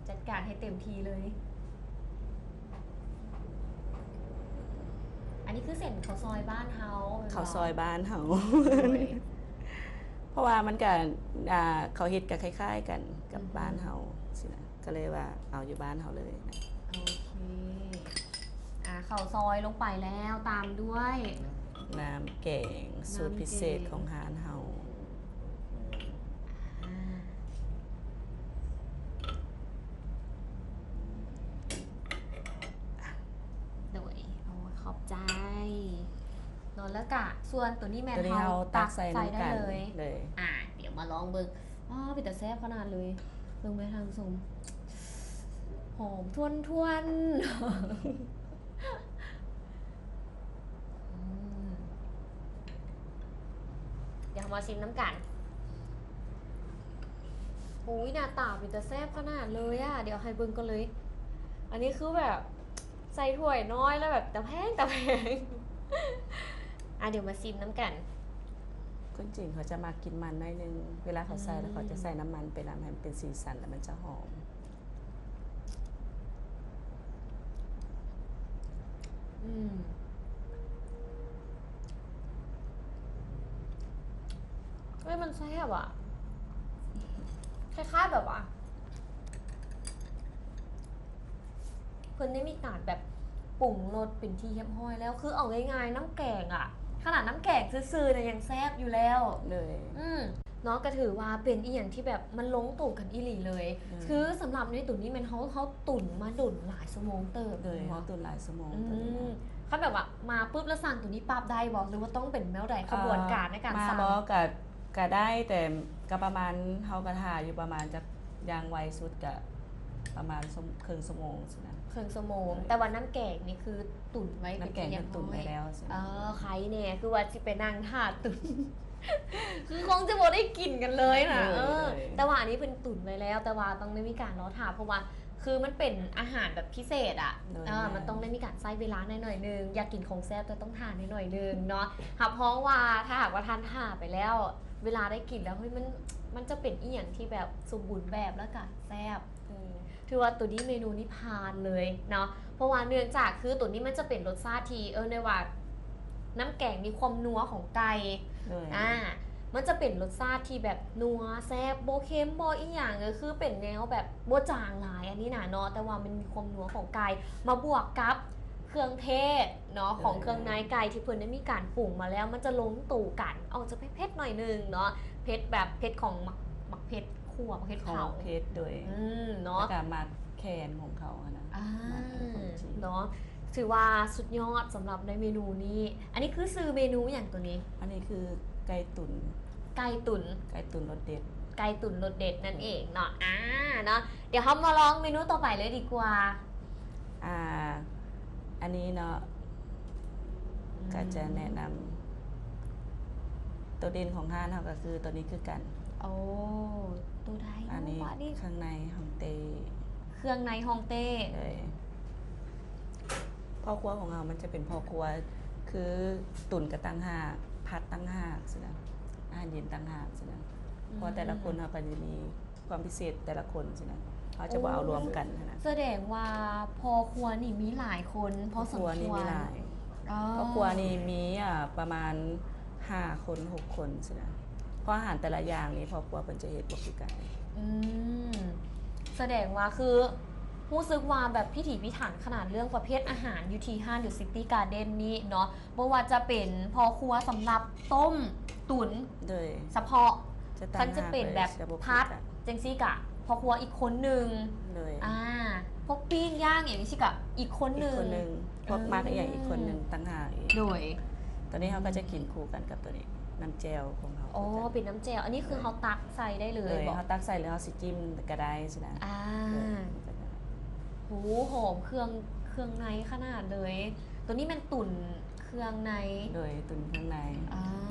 ຈັດການໃຫ້ເຕັມທີ່ເລີຍ. ອັນນີ້ຄືເສັ້ນເຂົ້າຊອຍບ້ານເຮົາແມ່ນບໍ່? ເຂົ້າຊອຍບ້ານເຮົາ. ໂດຍ ເພາະວ່າມັນກະ ອ່າ ເຂົາເຮັດກະຄ້າຍໆກັນກັບ ອືຮຶ ບ້ານເຮົາຊີ້ນະ ກໍເລີຍວ່າເອົາຢູ່ບ້ານເຮົາເລີຍນະ. ໂອເຄ ອ່າ ເຂົ້າຊອຍລົງໄປແລ້ວ ຕາມດ້ວຍ ນ້ຳແກງ ນ້ຳແກງ ສູດພິເສດຂອງຮ້ານເຮົາ. ອ່າ ໂດຍ ໂອ້ ຂອບໃຈເນາະ. ແລ້ວກະສ່ວນໂຕນີ້ແມ່ນ ໂຕນີ້ເຮົາ ເຮົາຕັກໃສ່ ຕັກໃສ່ນຳກັນ ໄດ້ເລີຍ ເລີຍ. ອ່າ ດຽວມາລອງເບິ່ງ. ອ້າ ເປັນຕາແຊບຂະໜາດເລີຍ. ເບິ່ງແມ່ທ່ານຜູ້ຊົມ ຫອມທວນໆ. ອືມ ດຽວເຮົາມາຊີມນຳກັນ. ໂອ້ຍ ໜ້າຕາເປັນຕາແຊບຂະໜາດເລີຍອະ. ດຽວໃຫ້ເບິ່ງກ່ອນເລີຍ. ອັນນີ້ຄືແບບໃສ່ຖ້ວຍນ້ອຍແລ້ວແບບຕາແພງຕາແພງ. ອ່ະ ດຽວມາຊີມນຳກັນ. ຄົນຈີນເຂົາຈະມັກກິນມັນໜ້ອຍໜຶ່ງ ເວລາເຂົາໃສ່ແລ້ວ ອືມ ເຂົາຈະໃສ່ນ້ຳມັນໄປນຳ ໃຫ້ມັນເປັນສີສັນ ແລ້ວມັນຈະຫອມ. ອືມ ເອີຍ ມັນແຊບອະ ຄ້າຍໆແບບວ່າ ເພິ່ນໄດ້ມີການແບບປຸງລົດເປັນທີ່ຮຽບຮ້ອຍແລ້ວ. ຄືເອົາງ່າຍໆ ນ້ຳແກງອະ ຂະໜາດນ້ຳແກງຊື່ໆນະຍັງແຊບຢູ່ແລ້ວ. ໂດຍ ອືມ ເນາະ ກໍຖືວ່າເປັນອີ່ຫຍັງທີ່ແບບມັນລົງໂຕກັນອີ່ຫຼີເລີຍ. ໂດຍ ຄືສຳລັບໃນໂຕນີ້ແມ່ນເຮົາ ເຮົາຕຸນມາດົນຫຼາຍຊົ່ວໂມງເຕີບ. ໂດຍ ເນາະ ເຮົາຕຸນຫຼາຍຊົ່ວໂມງ ອືມ ໂຕນີ້ນະ. ຄັນແບບວ່າມາປຶບແລ້ວສັ່ງໂຕນີ້ປັບໄດ້ບໍ່ ຫຼືວ່າຕ້ອງເປັນແນວໃດ ຂະບວນການໃນການ ອ່າ ສັ່ງ? ມາບໍ່ ກະ ກະໄດ້ ແຕ່ກະປະມານ ເຮົາກະຖ້າຢູ່ປະມານຈັກ ຢ່າງໄວສຸດກະປະມານຊົ່ວ ເຄິ່ງຊົ່ວໂມງຊີ້ນະ. ເຄິ່ງຊົ່ວໂມງ. ໂດຍ ແຕ່ວ່ານ້ຳແກງນີ້ຄືຕຸນໄວ້ເປັນທີ່ຮຽບຮ້ອຍ. ນ້ຳແກງເພິ່ນຕຸນໄວ້ແລ້ວຊີ້ນະ. ເອີ ໄຄແນ່ ຄືວ່າຊິໄປນັ່ງຖ້າຕຸນ ຄືຄົງຈະບໍ່ໄດ້ກິນກັນເລີຍນະ. ໂດຍ ເອີ ໂດຍ ແຕ່ວ່າອັນນີ້ເພິ່ນຕຸນໄວ້ແລ້ວ ແຕ່ວ່າຕ້ອງໄດ້ມີການລໍຖ້າ ເພາະວ່າ ຄືມັນເປັນອາຫານແບບພິເສດອະ. ໂດຍ ເອີ ແມ່ນ ມັນຕ້ອງໄດ້ມີການໃຊ້ເວລາໜ້ອຍໆໜຶ່ງ. ຢາກກິນຂອງແຊບ ແຕ່ຕ້ອງຖ້າໜ້ອຍໆໜຶ່ງເນາະ. ຮັບຮອງວ່າຖ້າຫາກວ່າທ່ານຖ້າໄປແລ້ວ ເວລາໄດ້ກິນແລ້ວ ເຮີ້ຍ ມັນ ມັນຈະເປັນອີ່ຫຍັງທີ່ແບບສົມບູນແບບ ແລ້ວກະແຊບ. ອືມ ຖືວ່າໂຕນີ້ເມນູນີ້ຜ່ານເລີຍເນາະ. ເພາະວ່າເນື່ອງຈາກຄືໂຕນີ້ມັນຈະເປັນລົດຊາດທີ່ ເອີ້ນໄດ້ວ່າ ນ້ຳແກງມີຄວາມນົວຂອງໄກ່. ໂດຍ ອ່າ ມັນຈະເປັນລົດຊາດທີ່ແບບນົວແຊບ ບໍ່ເຄັມບໍ່ອີ່ຫຍັງ ກໍຄືເປັນແນວແບບບໍ່ຈາງຫຼາຍອັນນີ້ນະເນາະ. ແຕ່ວ່າມັນມີຄວາມນົວຂອງໄກ່ ມາບວກກັບເຄື່ອງເທດເນາະ ໂດຍ ຂອງເຄື່ອງໃນໄກ່ ທີ່ເພິ່ນໄດ້ມີການປຸງມາແລ້ວ ມັນຈະລົງໂຕກັນ. ອອກຈະເຜັດໆໜ້ອຍໜຶ່ງເນາະ ເຜັດແບບເຜັດຂອງໝາກ ໝາກເຜັດ ຂົ້ວເຜັດເຜົາ ເຜັດ ໂດຍ ອືມ ເນາະ ແລ້ວກະໝາກແຄນຂອງເຂົາຫັ້ນນະ. ອ່າ ເນາະ ຖືວ່າສຸດຍອດສຳລັບໃນເມນູນີ້. ອັນນີ້ຄືຊື່ເມນູຫຍັງໂຕນີ້? ອັນນີ້ຄືໄກ່ຕຸນ ໄກ່ຕຸນ ໄກ່ຕຸນລົດເດັດ ໄກ່ຕຸນລົດເດັດນັ້ນເອງເນາະ. ອ່າ ເນາະ ດຽວເຮົາມາລອງເມນູຕໍ່ໄປເລີຍດີກວ່າ. ອ່າ ອັນນີ້ເນາະ ອືມ ກະຈະແນະນຳ ໂຕເດັ່ນຂອງຮ້ານເຮົາກໍຄືໂຕນີ້ຄືກັນ. ໂອ້ ໂຕໃດເນາະ? ອັນນີ້ ບາດນີ້ ເຄື່ອງໃນຮ່ອງເຕ້ ເຄື່ອງໃນຮ່ອງເຕ້. ໂດຍ ພໍ່ຄົວຂອງເຮົາມັນຈະເປັນພໍ່ຄົວ ຄືຕຸນກໍຕ່າງຫາກ ຜັດຕ່າງຫາກຊີ້ນະ ອາຫານເຢັນຕ່າງຫາກຊີ້ນະ. ອືມ ເພາະແຕ່ລະຄົນເຮົາກໍຈະມີ ຄວາມພິເສດແຕ່ລະຄົນຊີ້ນະ ເຮົາຈະບໍ່ເອົາລວມກັນຫັ້ນນະ. ສະແດງວ່າພໍ່ຄົວນີ້ມີຫຼາຍຄົນພໍສົມຄວນ. ພໍ່ຄົວນີ້ມີຫຼາຍ ອໍ ພໍ່ຄົວນີ້ມີ ອ່າ ປະມານຫ້າຄົນ ຫົກຄົນຊີ້ນະ ເພາະອາຫານແຕ່ລະຢ່າງນີ້ພໍ່ຄົວເພິ່ນຈະເຮັດບໍ່ຄືກັນ. ອືມ ສະແດງວ່າຄືຮູ້ສຶກວ່າແບບພິຖີພິຖັນຂະໜາດເລື່ອງປະເພດອາຫານຢູ່ທີ່ຮ້ານ ຢູ່ City Garden ນີ້ເນາະ. ບໍ່ວ່າຈະເປັນພໍ່ຄົວສຳລັບຕົ້ມ, ຕຸນ ໂດຍ ສະເພາະ ຈະຕ່າງຫາກເລີຍ ຄັນຈະເປັນແບບ ຈະບໍ່ຄືກັນ ຜັດຈັ່ງຊີ້ກະພໍ່ຄົວອີກຄົນໜຶ່ງ ໂດຍ ອ່າ ພວກປີ້ງຍ່າງຫຍັງຊີ້ກະອີກຄົນໜຶ່ງ ອີກຄົນໜຶ່ງ ພວກໝັກອີ່ຫຍັງ ອືມ ອີກຄົນໜຶ່ງຕ່າງຫາກອີກ ໂດຍ ຕອນນີ້ເຮົາກໍຈະກິນ ອືມ ຄູ່ກັນກັບຕົວນີ້ ນ້ຳແຈ່ວຂອງເຮົາ ອໍ ຄືກັນ ເປັນນ້ຳແຈ່ວ ອັນນີ້ຄື ໂດຍ ເຮົາຕັກໃສ່ໄດ້ເລີຍ ໂດຍ ບໍ່? ເຮົາຕັກໃສ່ ຫຼື ເຮົາຊິຈິ້ມກໍໄດ້ຊີ້ນະ ອ່າ ໂດຍ ໂຫ ຫອມເຄື່ອງ ເຄື່ອງໃນຂະໜາດເລີຍ ຕົວນີ້ແມ່ນຕຸ່ນເຄື່ອງໃນ ໂດຍ ຕຸ່ນເຄື່ອງໃນ ອ່າ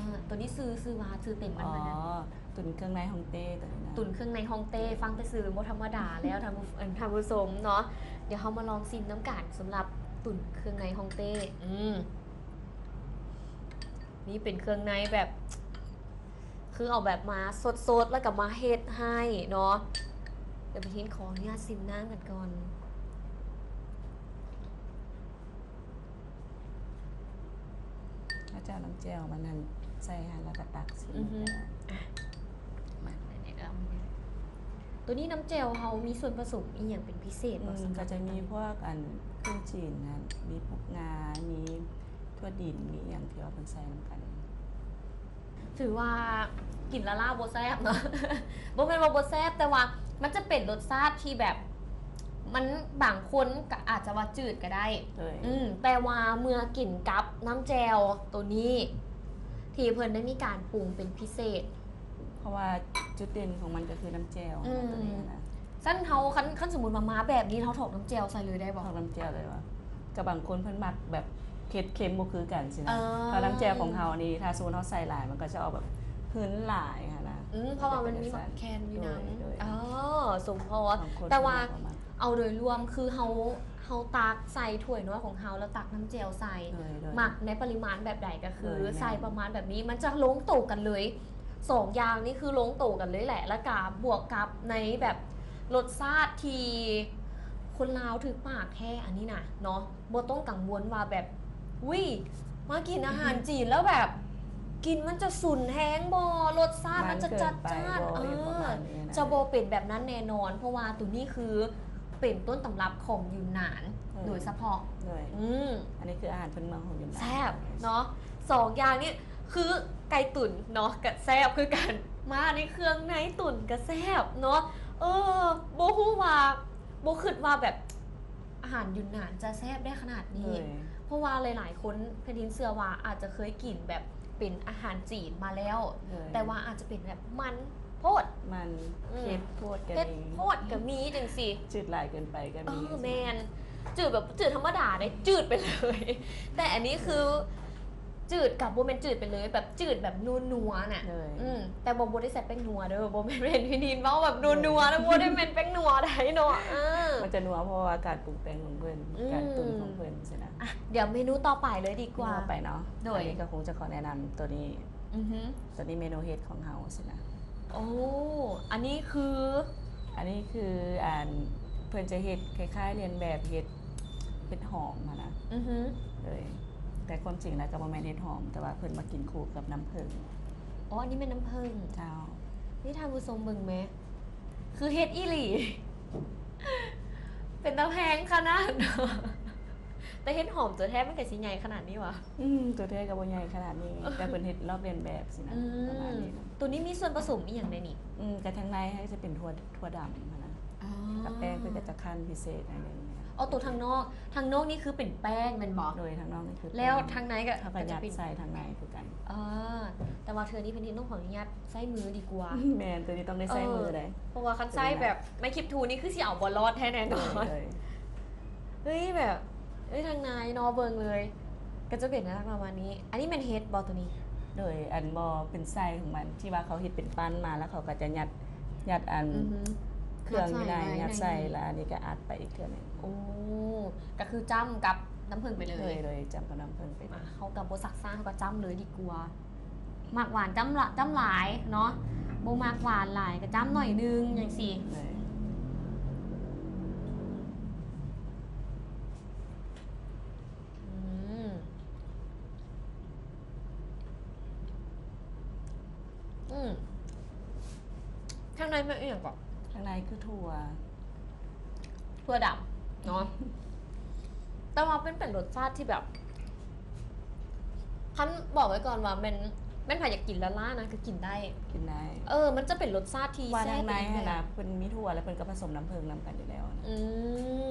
ຕົວນີ້ຊື່ ຊື່ວ່າ ຊື່ເຕັມມັນ ອໍ ວ່າຫຍັງ? ຕຸ່ນເຄື່ອງໃນຮ່ອງເຕ້ຕົວນີ້ນະ ຕຸ່ນເຄື່ອງໃນຮ່ອງເຕ້ ຟັງແຕ່ຊື່ບໍ່ທຳມະດາແລ້ວ ທ່ານຜູ້ ທ່ານຜູ້ຊົມເນາະ ດຽວເຮົາມາລອງຊີມນຳກັນ ສຳລັບຕຸ່ນເຄື່ອງໃນຮ່ອງເຕ້ ອືມ ນີ້ເປັນເຄື່ອງໃນແບບ ຄືເອົາແບບມາສົດໆ ແລ້ວກໍມາເຮັດໃຫ້ເນາະ ດຽວໄປທິນຂໍອະນຸຍາດຊີມນ້ຳກັນກ່ອນ. ເຮົາຈະເອົານ້ຳແຈ່ວມັນຫັ້ນໃສ່ຫັ້ນ ແລ້ວກໍຕັກຊິ ອືຮຶ ມາ ຕົວນີ້ນ້ຳແຈ່ວເຮົາມີສ່ວນປະສົມອີ່ຫຍັງເປັນພິເສດບໍ່? ອືມ ສຳລັບ ກໍຈະມີພວກອັນເຄື່ອງຈີນຫັ້ນ ມີພວກງາ ມີຖົ່ວດິນ ມີຫຍັງທີ່ວ່າເພິ່ນໃສ່ນຳກັນ. ຖືວ່າກິນລະລາບໍ່ແຊບເນາະ ບໍ່ແມ່ນວ່າບໍ່ແຊບ ແຕ່ວ່າມັນຈະເປັນລົດຊາດທີ່ແບບ ມັນ ບາງຄົນກໍອາດຈະວ່າຈືດກໍໄດ້ ໂດຍ ອືມ ແຕ່ວ່າເມື່ອກິນກັບນ້ຳແຈ່ວໂຕນີ້ ທີ່ເພິ່ນໄດ້ມີການປຸງເປັນພິເສດ ເພາະວ່າຈຸດເດັ່ນຂອງມັນກໍຄືນ້ຳແຈ່ວ ອືມ ໂຕນີ້ນະ. ຊັ້ນເຮົາ ຄັນ ຄັນສົມມຸດວ່າມາແບບນີ້ ເຮົາຖອກນ້ຳແຈ່ວໃສ່ເລີຍໄດ້ບໍ່? ຖອກນ້ຳແຈ່ວເລີຍວ່າ ກໍບາງຄົນເພິ່ນມັກແບບເຜັດເຄັມບໍ່ຄືກັນຊີ້ນະ ເອີ ຖ້ານ້ຳແຈ່ວຂອງເຮົານີ້ ຖ້າສົມມຸດເຮົາໃສ່ຫຼາຍ ມັນກໍຈະອອກແບບຫຶນຫຼາຍຫັ້ນນະ ອືມ ເພາະວ່າມັນມີໝາກແຄນຢູ່ນຳ ໂດຍ ໂດຍ ອໍ ສົມພໍ ບາງຄົນ ແຕ່ວ່າເພິ່ນມັກ ເອົາໂດຍລວມຄືເຮົາ ເຮົາຕັກໃສ່ຖ້ວຍນ້ອຍຂອງເຮົາ ແລ້ວຕັກນ້ຳແຈ່ວໃສ່ ໂດຍ ໂດຍ ໝັກໃນປະລິມານແບບໃດກໍຄື ໂດຍ ແມ່ນ ໃສ່ປະມານແບບນີ້ ມັນຈະລົງໂຕກັນເລີຍ ສອງຢ່າງນີ້ຄືລົງໂຕກັນເລີຍແຫຼະ ແລ້ວກະບວກກັບໃນແບບລົດຊາດທີ່ຄົນລາວຖືກປາກແທ້ ອັນນີ້ນະເນາະ ບໍ່ຕ້ອງກັງວົນວ່າແບບ ອຸ້ຍ ມາກິນອາຫານຈີນແລ້ວແບບ ກິນມັນຈະຊຸນແຮງບໍ່ ລົດຊາດມັນຈະຈັດຈ້ານ ມັນເກີນໄປບໍ່ ເອີ ຫຍັງປະມານນີ້ນະ ຈະບໍ່ເປັນແບບນັ້ນແນ່ນອນ ເພາະວ່າໂຕນີ້ຄືເປັນຕົ້ນຕຳລັບຂອງຢູນນານ ເອີ ໂດຍສະເພາະ ໂດຍ ອືມ ອັນນີ້ຄືອາຫານພື້ນເມືອງຂອງຢູນນານ ແຊບເນາະ ສອງຢ່າງນີ້ ຄືໄກ່ตุ๋ນເນາະ ກະແຊບຄືກັນ ມາໃນເຄື່ອງໃນตุ๋ນກະແຊບເນາະ ເອີ ບໍ່ຮູ້ວ່າ ບໍ່ຄິດວ່າແບບອາຫານຢູນນານຈະແຊບໄດ້ຂະໜາດນີ້ ໂດຍ ເພາະວ່າຫຼາຍໆຄົນ ແຜ່ນດິນເຊື່ອວ່າອາດຈະເຄີຍກິນແບບເປັນອາຫານຈີນມາແລ້ວ ໂດຍ ແຕ່ວ່າອາດຈະເປັນແບບມັນໂພດ ມັນ ອືມ ເຜັດໂພດກໍມີ ເຜັດໂພດກໍມີຈັ່ງຊີ້ ຈືດຫຼາຍເກີນໄປກໍມີ ເອີ ແມ່ນ ຈືດແບບຈືດທຳມະດາເດ້ ຈືດໄປເລີຍ ແຕ່ອັນນີ້ຄື ຈືດກໍບໍ່ແມ່ນຈືດໄປເລີຍ ແບບຈືດແບບນົວໆນະ ໂດຍ ອືມ ແຕ່ບໍ່ ບໍ່ໄດ້ໃສ່ແປ້ງນົວເດີ ບໍ່ແມ່ນ ເຫັນພີ່ນິນເວົ້າແບບນົວໆ ແລ້ວບໍ່ໄດ້ແມ່ນແປ້ງນົວໃດເນາະ ເອີ ມັນຈະນົວເພາະວ່າການປຸງແຕ່ງຂອງເພິ່ນ ອືມ ການປຸງຂອງເພິ່ນຊີ້ນະ ອ່ະ ດຽວເມນູຕໍ່ໄປເລີຍດີກວ່າ ເມນູຕໍ່ໄປເນາະ ໂດຍ ອັນນີ້ກໍຄົງຈະຂໍແນະນຳໂຕນີ້ ອືຮຶ ໂຕນີ້ເມນູເຮັດຂອງເຮົາຊີ້ນະ ໂອ້ ອັນນີ້ຄື ອັນນີ້ຄື ອັນ ເພິ່ນຈະເຮັດຄ້າຍໆລຽນແບບເຫັດ ເຫັດຫອມຫັ້ນນະ ອືຮຶ ໂດຍ ແຕ່ຄວາມຈິງແລ້ວກໍບໍ່ແມ່ນເຫັດຫອມ ແຕ່ວ່າເພິ່ນມາກິນຄູ່ກັບນ້ຳເຜິ້ງ ອໍ ອັນນີ້ແມ່ນນ້ຳເຜິ້ງ ເຈົ້າ ນີ້ທ່ານຜູ້ຊົມເບິ່ງແມ ຄືເຫັດອີ່ຫຼີ ເປັນຕາແພງຂະໜາດ ແຕ່ເຫັດຫອມຕົວແທ້ມັນກໍຊິໃຫຍ່ຂະໜາດນີ້ຫວາ? ອືມ ຕົວແທ້ກໍບໍ່ໃຫຍ່ຂະໜາດນີ້ ແຕ່ເພິ່ນເຮັດລອກລຽນແບບຊີ້ນະ ອືມ ປະມານນີ້ນະ ຕົວນີ້ມີສ່ວນປະສົມອີ່ຫຍັງແດ່ນີ້? ອືມ ກໍທາງໃນໃຫ້ຈະເປັນຖົ່ວ ຖົ່ວດຳຫັ້ນນະ ອໍ ກັບແປ້ງເພິ່ນກໍຈະຂັ້ນພິເສດໜ້ອຍໜຶ່ງ. ອໍ ຕົວທາງນອກ ທາງນອກນີ້ຄືເປັນແປ້ງແມ່ນບໍ່? ໂດຍ ທາງນອກນີ້ຄືແປ້ງ ແລ້ວທາງໃນກໍ ເຮົາກໍຍັດໃສ່ທາງໃນຄືກັນ. ເອີ ແຕ່ວ່າເທື່ອນີ້ເພິ່ນເຮັດ ຕ້ອງຂໍອະນຸຍາດໃຊ້ມືດີກວ່າ. ແມ່ນ ຕົວນີ້ຕ້ອງໄດ້ໃຊ້ມືເດ້ ເອີ ເພາະວ່າຄັນໃຊ້ແບບໄມ້ຄີບທູນີ້ຄືຊິເອົາບໍ່ລອດແທ້ແນ່ນອນ. ໂດຍ ເຮີ້ຍ ແບບ ເຮີ້ຍ ທາງໃນເນາະ ເບິ່ງເລີຍ ກໍຈະເປັນລັກສະນະປະມານນີ້. ອັນນີ້ແມ່ນເຫັດບໍ່ຕົວນີ້? ໂດຍ ອັນບໍ່ ເປັນໄສ້ຂອງມັນ ທີ່ວ່າເຂົາເຮັດເປັນປັ້ນມາ ແລ້ວເຂົາກໍຈະຍັດ ຍັດອັນ ອືຮຶ ເຄື່ອງຢູ່ໃນ ຍັດໃສ່ ແລ້ວອັນນີ້ກໍອັດໄປອີກເທື່ອໜຶ່ງ. ໂອ້ ກໍຄືຈ້ຳກັບນ້ຳເຜິ້ງໄປເລີຍ. ໂດຍ ໂດຍ ຈ້ຳກັບນ້ຳເຜິ້ງໄປ. ອ່າ ເຮົາກໍບໍ່ຊັກຊ້າ ເຮົາກໍຈ້ຳເລີຍດີກວ່າ. ມັກຫວານຈ້ຳລະ ຈ້ຳຫຼາຍເນາະ ບໍ່ມັກຫວານຫຼາຍກໍຈ້ຳໜ້ອຍໜຶ່ງຈັ່ງຊີ້. ໂດຍ ອືມ ອືມ ທາງໃນແມ່ນອີ່ຫຍັງເກາະ? ທາງໃນຄືຖົ່ວ ຖົ່ວດຳເນາະ ແຕ່ວ່າມັນເປັນລົດຊາດທີ່ແບບ ຄັນບອກໄວ້ກ່ອນວ່າແມ່ນ ແມ່ນໃຜຢາກກິນລ້າໆນະ ກໍກິນໄດ້ ກິນໄດ້ ເອີ ມັນຈະເປັນລົດຊາດທີ່ ວ່າ ແຊບ ທາງໃນ ອີກ ຫັ້ນນະ ເພິ່ນມີຖົ່ວ ແລ້ວເພິ່ນກໍປະສົມນ້ຳເຜິ້ງນຳກັນຢູ່ແລ້ວນະ ອື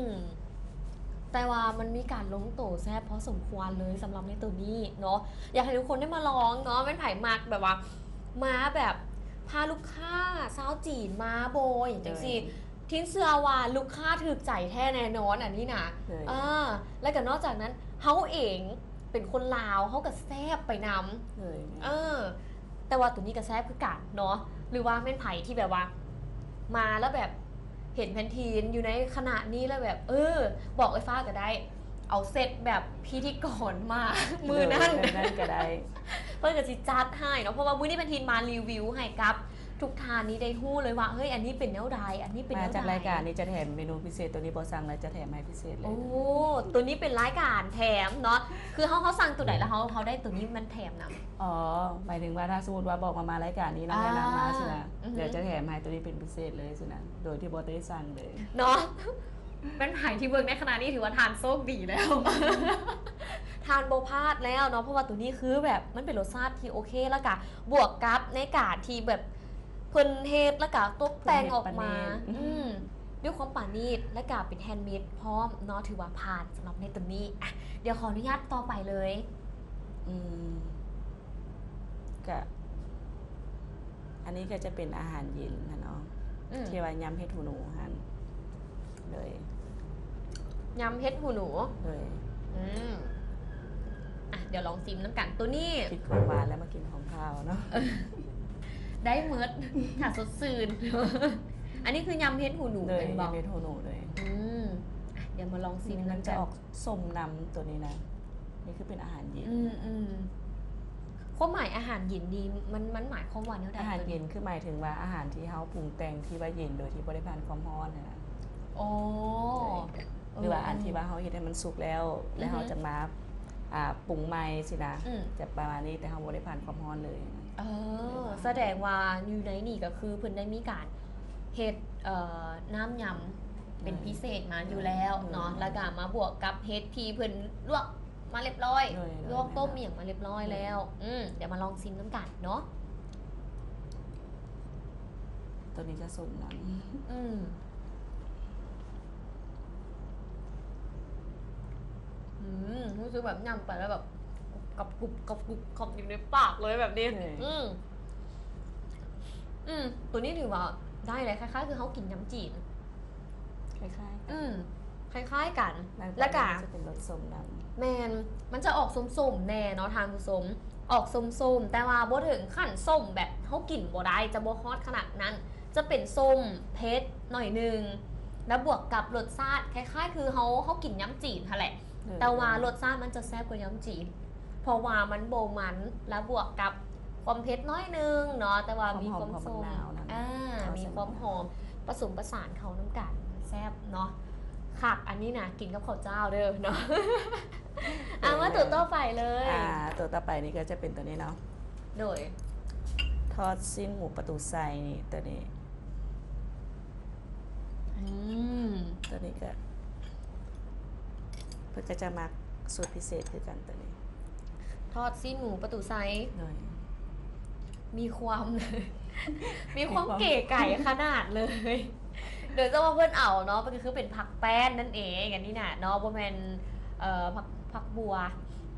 ມ ແຕ່ວ່າມັນມີການລົງໂຕແຊບພໍສົມຄວນເລີຍ ສຳລັບໃນໂຕນີ້ເນາະ ຢາກໃຫ້ທຸກຄົນໄດ້ມາລອງເນາະ ແມ່ນໃຜມັກແບບວ່າ ມາແບບ ພາລູກຄ້າຊາວຈີນມາບໍ່ ຫຍັງຈັ່ງຊີ້ ໂດຍ ທິນເຊື່ອວ່າລູກຄ້າຖືກໃຈແທ້ແນ່ນອນອັນນີ້ນະ ໂດຍ ເອີ ແລ້ວກໍນອກຈາກນັ້ນ ເຮົາເອງເປັນຄົນລາວ ເຮົາກໍແຊບໄປນຳ ໂດຍ ເອີ ແຕ່ວ່າໂຕນີ້ກໍແຊບຄືກັນເນາະ ຫຼືວ່າແມ່ນໃຜທີ່ແບບວ່າ ມາແລ້ວແບບເຫັນແພນທີນຢູ່ໃນຂະນະນີ້ແລ້ວແບບ ເອີ ບອກເອື້ອຍຟ້າກໍໄດ້ ເອົາເຊັດແບບພິທີກອນມາມື້ນັ້ນ ໂດຍ ແບບນັ້ນກໍໄດ້ ເພິ່ນກໍຊິຈັດໃຫ້ເນາະ ເພາະວ່າມື້ນີ້ແພນທີນມາຣີວິວໃຫ້ກັບ ທຸກທ່ານນີ້ໄດ້ຮູ້ເລີຍວ່າ ເຮີ້ຍ ອັນນີ້ເປັນແນວໃດ ອັນນີ້ເປັນແນວໃດ ມາຈາກລາຍການນີ້ຈະແຖມເມນູພິເສດ ໂຕນີ້ບໍ່ສັ່ງແລ້ວຈະແຖມໃຫ້ພິເສດເລີຍ ໂອ້ ໂຕນີ້ເປັນລາຍການແຖມເນາະ ຄືເຮົາ ເຮົາສັ່ງໂຕໃດແລ້ວເຮົາ ເຮົາໄດ້ໂຕນີ້ມັນແຖມນຳ ອໍ ໝາຍເຖິງວ່າຖ້າສົມມຸດວ່າບອກວ່າມາລາຍການນີ້ເນາະ ອ່າ ແນະນຳມາຊີ້ນະ ອືຮຶ ດຽວຈະແຖມໃຫ້ໂຕນີ້ເປັນພິເສດເລີຍຊີ້ນະ ໂດຍທີ່ບໍ່ໄດ້ສັ່ງເລີຍເນາະ ແມ່ນໃຜທີ່ເບິ່ງໃນຂະນະນີ້ຖືວ່າທ່ານໂຊກດີແລ້ວ ທ່ານບໍ່ພາດແລ້ວເນາະ ເພາະວ່າໂຕນີ້ຄືແບບມັນເປັນລົດຊາດທີ່ໂອເຄ ແລ້ວກະບວກກັບໃນການທີ່ແບບ ເພິ່ນເຮັດ ແລ້ວກະຕົກແຕ່ງອອກມາ ເພິ່ນເຮັດປານນີດ ອືມ ດ້ວຍຄວາມປານີດ ແລ້ວກະເປັນແຮນເມດພ້ອມເນາະ ຖືວ່າຜ່ານສຳລັບໃນໂຕນີ້ ອ່ະ ດຽວຂໍອະນຸຍາດຕໍ່ໄປເລີຍ ອືມ ກະ ອັນນີ້ກໍຈະເປັນອາຫານເຢັນຫັ້ນເນາະ ອືມ ທີ່ວ່າຍຳເຫັດຫູໜູຫັ້ນ ໂດຍ ຍຳເຫັດຫູໜູ ໂດຍ ອືມ ອ່ະ ດຽວລອງຊີມນຳກັນ ໂຕນີ້ກິນຂອງຫວານແລ້ວມາກິນຂອງຄາວເນາະ ໄດ້ໝົດ ຖ້າສົດຊື່ນ ອັນນີ້ຄືຍຳເຫັດຫູໜູ ໂດຍ ແມ່ນບໍ່? ຍຳເຫັດຫູໜູ ໂດຍ ອືມ ອ່ະ ດຽວມາລອງຊີມ ມັນຈະອອກສົ້ມນຳໂຕນີ້ນະ ນີ້ຄືເປັນອາຫານເຢັນ ອືມໆ ຄວາມໝາຍອາຫານເຢັນນີ້ ມັນ ມັນໝາຍຄວາມວ່າແນວໃດ? ອາຫານເຢັນຄືໝາຍເຖິງວ່າອາຫານທີ່ເຮົາປຸງແຕ່ງທີ່ວ່າເຢັນໂດຍທີ່ບໍ່ໄດ້ຜ່ານຄວາມຮ້ອນຫັ້ນນະ ໂອ້ ໂດຍ ເອີ ຫຼືວ່າອັນທີ່ວ່າເຮົາເຮັດໃຫ້ມັນສຸກແລ້ວ ອືຮຶ ແລ້ວເຮົາຈະມາ ອ່າ ປຸງໃໝ່ຊີ້ນະ ອືມ ຈະປະມານນີ້ ແຕ່ເຮົາບໍ່ໄດ້ຜ່ານຄວາມຮ້ອນເລີຍ ເອີ ສະແດງວ່າຢູ່ໃນນີ້ກໍຄືເພິ່ນໄດ້ມີການເຮັດ ເອີ ນ້ຳຍຳເປັນ ອືມ ພິເສດມາຢູ່ແລ້ວເນາະ ອືມ ແລ້ວກໍມາບວກກັບເຫັດທີ່ເພິ່ນລວກມາລຽບຮ້ອຍ ໂດຍ ໂດຍ ລວກຕົ້ມ ແມ່ນ ອີ່ຫຍັງມາລຽບຮ້ອຍແລ້ວ ອືມ ດຽວມາລອງຊີມນຳກັນເນາະ ໂຕນີ້ຈະສົ້ມນຳ ອືມ ອືມ ຮູ້ສຶກແບບຍຳໄປແລ້ວແບບ ກັບກຸບກັບກຸບເຂົ້າຢູ່ໃນປາກເລີຍແບບນີ້ ອືມ ອືມ ອືມ ໂຕນີ້ຖືວ່າໄດ້ເລີຍ ຄ້າຍໆຄືເຮົາກິນຍຳຈີນ ຄ້າຍໆກັນ ອືມ ຄ້າຍໆກັນ ແລ້ວກໍ ແລ້ວກໍຈະເປັນລົດສົ້ມນຳ ແມ່ນ ມັນຈະອອກສົ້ມໆແດ່ເນາະທ່ານຜູ້ຊົມ ອອກສົ້ມໆ ແຕ່ວ່າບໍ່ເຖິງຂັ້ນສົ້ມແບບເຮົາກິນບໍ່ໄດ້ ຈະບໍ່ຮອດຂະໜາດນັ້ນ ຈະເປັນສົ້ມເຜັດໜ້ອຍໜຶ່ງ ແລ້ວບວກກັບລົດຊາດຄ້າຍໆຄືເຮົາ ເຮົາກິນຍຳຈີນຫັ້ນແຫຼະ ໂດຍ ແຕ່ວ່າລົດຊາດມັນຈະແຊບກວ່າຍຳຈີນ ເພາະວ່າມັນບໍ່ມັນ ແລ້ວບວກກັບຄວາມເຜັດໜ້ອຍໜຶ່ງເນາະ ແຕ່ວ່າມີຄວາມສົ້ມ ຄວາມຫອມຂອງໝາກນາວນຳ ອ່າ ມີຄວາມຫອມ ປະສົມປະສານເຂົ້ານຳກັນ ແຊບເນາະ ຄັກ ອັນນີ້ນະ ກິນກັບເຂົ້າຈ້າວເດີເນາະ ອ່າ ໂດຍ ມາໂຕຕໍ່ໄປເລີຍ ອ່າ ໂຕຕໍ່ໄປນີ້ກໍຈະເປັນໂຕນີ້ເນາະ ໂດຍ ທອດຊີ້ນໝູປະຕູໄຊນີ້ ໂຕນີ້ ອືມ ໂຕນີ້ກໍ ເພິ່ນກໍຈະມັກສູດພິເສດຄືກັນໂຕນີ້ ທອດຊີ້ນໝູປະຕູໄຊ ໂດຍ ມີຄວາມ ມີຄວາມ ມີຄວາມເກໄກ່ຂະໜາດເລີຍ ໂດຍສະເພາະເພິ່ນເອົາເນາະ ມັນກໍຄືເປັນຜັກແປ້ນນັ້ນເອງ ອັນນີ້ນະເນາະ ບໍ່ແມ່ນ ເອີ ຜັກ ຜັກບົວ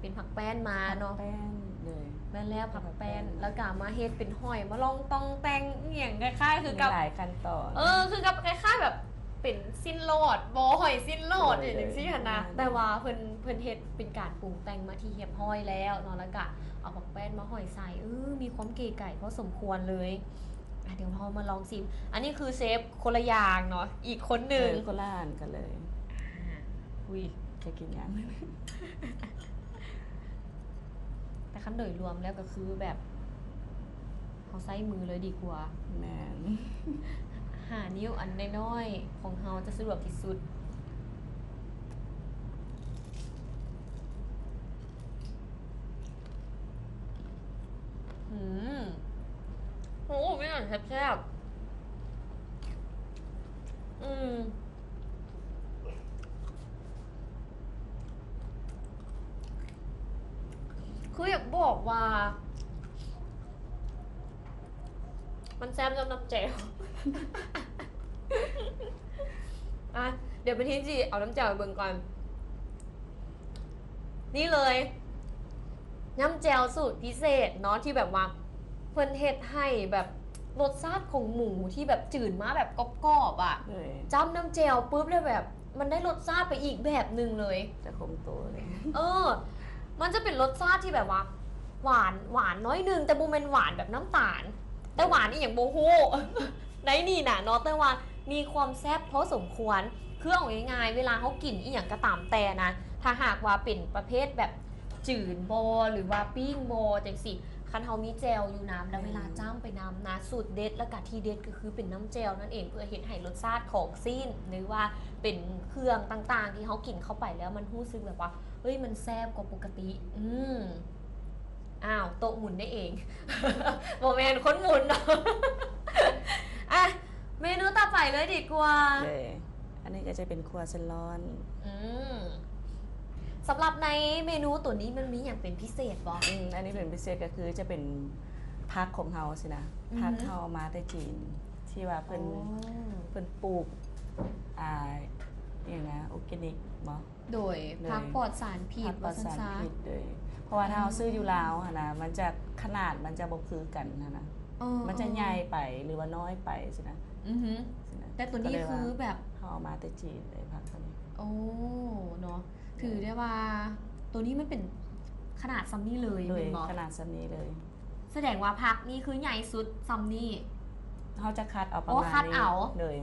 ເປັນຜັກແປ້ນມາເນາະ ຜັກແປ້ນເລີຍ ແມ່ນແລ້ວ ຜັກແປ້ນ ຜັກແປ້ນ ແລ້ວກໍມາເຮັດເປັນຫອຍ ມາລອງຕ່ອງແຕ່ງອີ່ຫຍັງ ຄ້າຍໆຄືກັບ ມີຫຼາຍຂັ້ນຕອນ ເອີ ຄືກັບຄ້າຍໆແບບເປັນຊີ້ນຫຼອດບໍ ຫອຍຊີ້ນຫຼອດ ໂດຍ ອີ່ຫຍັງຈັ່ງຊີ້ຫັ້ນນະ ໂດຍ ແຕ່ວ່າເພິ່ນ ເພິ່ນເຮັດເປັນການປຸງແຕ່ງມາທີ່ຮຽບຮ້ອຍແລ້ວເນາະ ແລ້ວກໍເອົາຜັກແປ້ນມາຫອຍໃສ່ ເອີ ມີຄວາມເກໄກ່ພໍສົມຄວນເລີຍ ອ່ະ ດຽວເຮົາມາລອງຊີມ ອັນນີ້ຄືເຊຟຄົນລະຢ່າງເນາະ ອີກຄົນໜຶ່ງ ເອີ ຄົນລະອັນກັນເລີຍ ອ່າ ອຸ້ຍ ຈະກິນຫຍັງ ແຕ່ຄັນໂດຍລວມແລ້ວກໍຄືແບບ ເຮົາໃຊ້ມືເລີຍດີກວ່າ ແມ່ນ ຫ້ານິ້ວອັນນ້ອຍໆຂອງເຮົາຈະສະດວກທີ່ສຸດ ອືມ ໂອ້ ມີອັນແຊບໆ ອືມ ຄືຢາກບອກວ່າ ມັນແຊບຍ້ອນນ້ຳແຈ່ວ. ອ່ະ ດຽວໄປທີ່ຊິເອົານ້ຳແຈ່ວໃຫ້ເບິ່ງກ່ອນ. ນີ້ເລີຍ ນ້ຳແຈ່ວສູດພິເສດເນາະ ທີ່ແບບວ່າເພິ່ນເຮັດໃຫ້ແບບລົດຊາດຂອງໝູທີ່ແບບຈືນມາແບບກອບໆ ອະ ຈ້ຳນ້ຳແຈ່ວປຶບແລ້ວແບບ ມັນໄດ້ລົດຊາດໄປອີກແບບໜຶ່ງເລີຍ ຈະຄົງໂຕເລີຍ. ເອີ ມັນຈະເປັນລົດຊາດທີ່ແບບວ່າ ຫວານ ຫວານໜ້ອຍໜຶ່ງ ແຕ່ບໍ່ແມ່ນຫວານແບບນ້ຳຕານ ແຕ່ຫວານອີ່ຫຍັງບໍ່ຮູ້ ໃນນີ້ນະເນາະ ແຕ່ວ່າມີຄວາມແຊບພໍສົມຄວນ. ຄືເອົາງ່າຍໆ ເວລາເຮົາກິນອີ່ຫຍັງກໍຕາມແຕ່ນະ ຖ້າຫາກວ່າເປັນປະເພດແບບຈືນບໍ ຫຼືວ່າປີ້ງບໍ ຈັ່ງຊີ້ ຄັນເຮົາມີແຈ່ວຢູ່ນຳ ແລ້ວເວລາ ແມ່ນ ຈ້ຳໄປນຳນະ ສູດເດັດ ແລ້ວກະທີ່ເດັດກໍຄືເປັນນ້ຳແຈ່ວນັ້ນເອງ ເພື່ອເຮັດໃຫ້ລົດຊາດຂອງຊີ້ນ ຫຼືວ່າເປັນເຄື່ອງຕ່າງໆ ທີ່ເຮົາກິນເຂົ້າໄປແລ້ວ ມັນຮູ້ສຶກແບບວ່າ ເຮີ້ຍ ມັນແຊບກວ່າປົກກະຕິ. ອືມ ອ້າວ ໂຕະໝູນໄດ້ເອງ ບໍ່ແມ່ນຄົນໝູນເນາະ. ອ່ະ ເມນູຕໍ່ໄປເລີຍດີກວ່າ. ເລີຍ ອັນນີ້ກໍຈະເປັນຂົ້ວເສັ້ນລ້ອນ. ອືມ ສຳລັບໃນເມນູໂຕນີ້ມັນມີຫຍັງເປັນພິເສດບໍ່? ອືມ ອັນນີ້ເປັນພິເສດກໍຄືຈະເປັນຜັກຂອງເຮົາຊີ້ນະ ອືຮຶ ຜັກເຮົາເອົາມາແຕ່ຈີນ ທີ່ວ່າເພິ່ນ ອໍ ເພິ່ນປູກ ອ່າ ອີ່ຫຍັງນະ ອໍແກນິກບໍ? ໂດຍ ໂດຍ ຜັກປອດສານພິດ ຜັກປອດສານພິດ ວ່າຊັ້ນຊະ ໂດຍ ເພາະວ່າຖ້າເຮົາ ອືມ ຊື້ຢູ່ລາວຫັ້ນນະ ມັນຈະ ຂະໜາດມັນຈະບໍ່ຄືກັນຫັ້ນນະ ເອີ ມັນຈະ ເອີ ໃຫຍ່ໄປ ຫຼືວ່ານ້ອຍໄປຊີ້ນະ ອືຮຶ ຊີ້ນະ ແຕ່ໂຕນີ້ຄືແບບ ເຮົາເອົາມາແຕ່ຈີນເລີຍ ຜັກໂຕນີ້. ໂອ້ ເນາະ ຖືໄດ້ວ່າໂຕນີ້ມັນເປັນຂະໜາດຊ່ຳນີ້ເລີຍ ໂດຍ ແມ່ນບໍ່? ຂະໜາດຊ່ຳນີ້ເລີຍ. ສະແດງວ່າຜັກນີ້ຄືໃຫຍ່ສຸດຊ່ຳນີ້ ເຮົາຈະຄັດເອົາປະມານນີ້ ໂອ້ ຄັດເອົາ ໂດຍ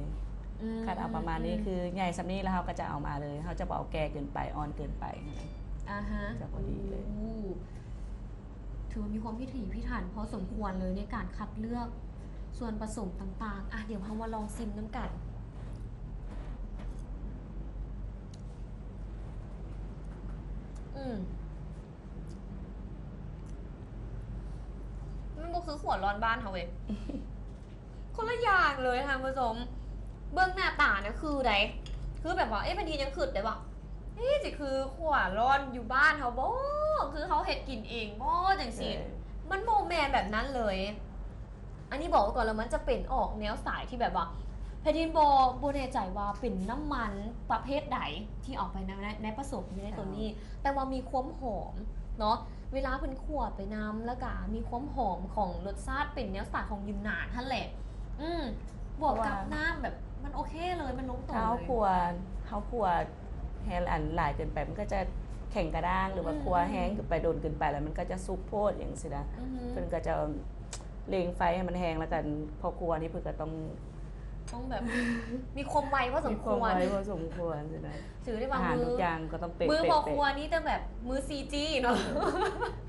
ອືມ ຄັດເອົາປະມານນີ້ ອືມ ຄືໃຫຍ່ຊ່ຳນີ້ ແລ້ວເຮົາກໍຈະເອົາມາເລີຍ ເຮົາຈະບໍ່ເອົາແກ່ເກີນໄປ ອ່ອນເກີນໄປຫັ້ນນະ ອ່າຮະ ຈະພໍດີເລີຍ. ໂອ້ ຖືວ່າມີຄວາມພິຖີພິຖັນພໍສົມຄວນເລີຍໃນການຄັດເລືອກສ່ວນປະສົມຕ່າງໆ. ອ່ະ ດຽວເຮົາມາລອງຊິມນຳກັນ. ອືມ ມັນບໍ່ຄືຂົ້ວລ້ອນບ້ານເຮົາເວີຍ ຄົນລະຢ່າງເລີຍທ່ານຜູ້ຊົມ. ເບິ່ງໜ້າຕານະຄືໃດ ຄືແບບວ່າ ເອະ ບາງທີຍັງຄິດໄດ້ວ່າ ເອະ ຊິຄືຂົ້ວລ້ອນຢູ່ບ້ານເຮົາບໍ? ຄືເຮົາເຮັດກິນເອງບໍ? ຈັ່ງຊີ້ ເອີ ມັນບໍ່ແມ່ນແບບນັ້ນເລີຍ. ອັນນີ້ບອກໄວ້ກ່ອນ ແລ້ວມັນຈະເປັນອອກແນວສາຍທີ່ແບບວ່າ ແຜ່ນດິນບໍ່ ບໍ່ແນ່ໃຈວ່າເປັນນ້ຳມັນປະເພດໃດທີ່ເອົາໄປໃນ ໃນປະສົມຢູ່ໃນໂຕນີ້ ແຕ່ວ່າມີຄວາມຫອມເນາະ ເວລາເພິ່ນຂົ້ວໄປນຳ ແລ້ວກະມີຄວາມຫອມຂອງລົດຊາດເປັນແນວສະໄຕລ໌ຂອງຢູນນານຫັ້ນແຫຼະ. ອືມ ບວກກັບ ເພາະວ່າ ນ້ຳແບບ ມັນໂອເຄເລີຍ ມັນລົງໂຕເລີຍ. ຖ້າເຮົາຂົ້ວ ເຮົາຂົ້ວແຮງ ອັນ ຫຼາຍເກີນໄປ ມັນກໍຈະແຂງກະດ້າງ ຫຼືວ່າ ອືມ ຂົ້ວແຮງເກີນໄປ ດົນເກີນໄປ ແລ້ວມັນກໍຈະສຸກໂພດ ຫຍັງຊີ້ນະ. ອືຮຶ ເພິ່ນກໍຈະ ເລັ່ງໄຟໃຫ້ມັນແຮງ ແລ້ວກັນ ພໍ່ຄົວນີ້ເພິ່ນກໍຕ້ອງ ຕ້ອງແບບ ມີຄວາມໄວພໍສົມຄວນ ມີຄວາມໄວພໍສົມຄວນຊີ້ນະ. ຖືໄດ້ວ່າ ອາຫານທຸກຢ່າງກໍຕ້ອງເປະ ມື້ພໍ່ຄົວນີ້ຕ້ອງແບບ ມື້ສີ່ຈີເນາະ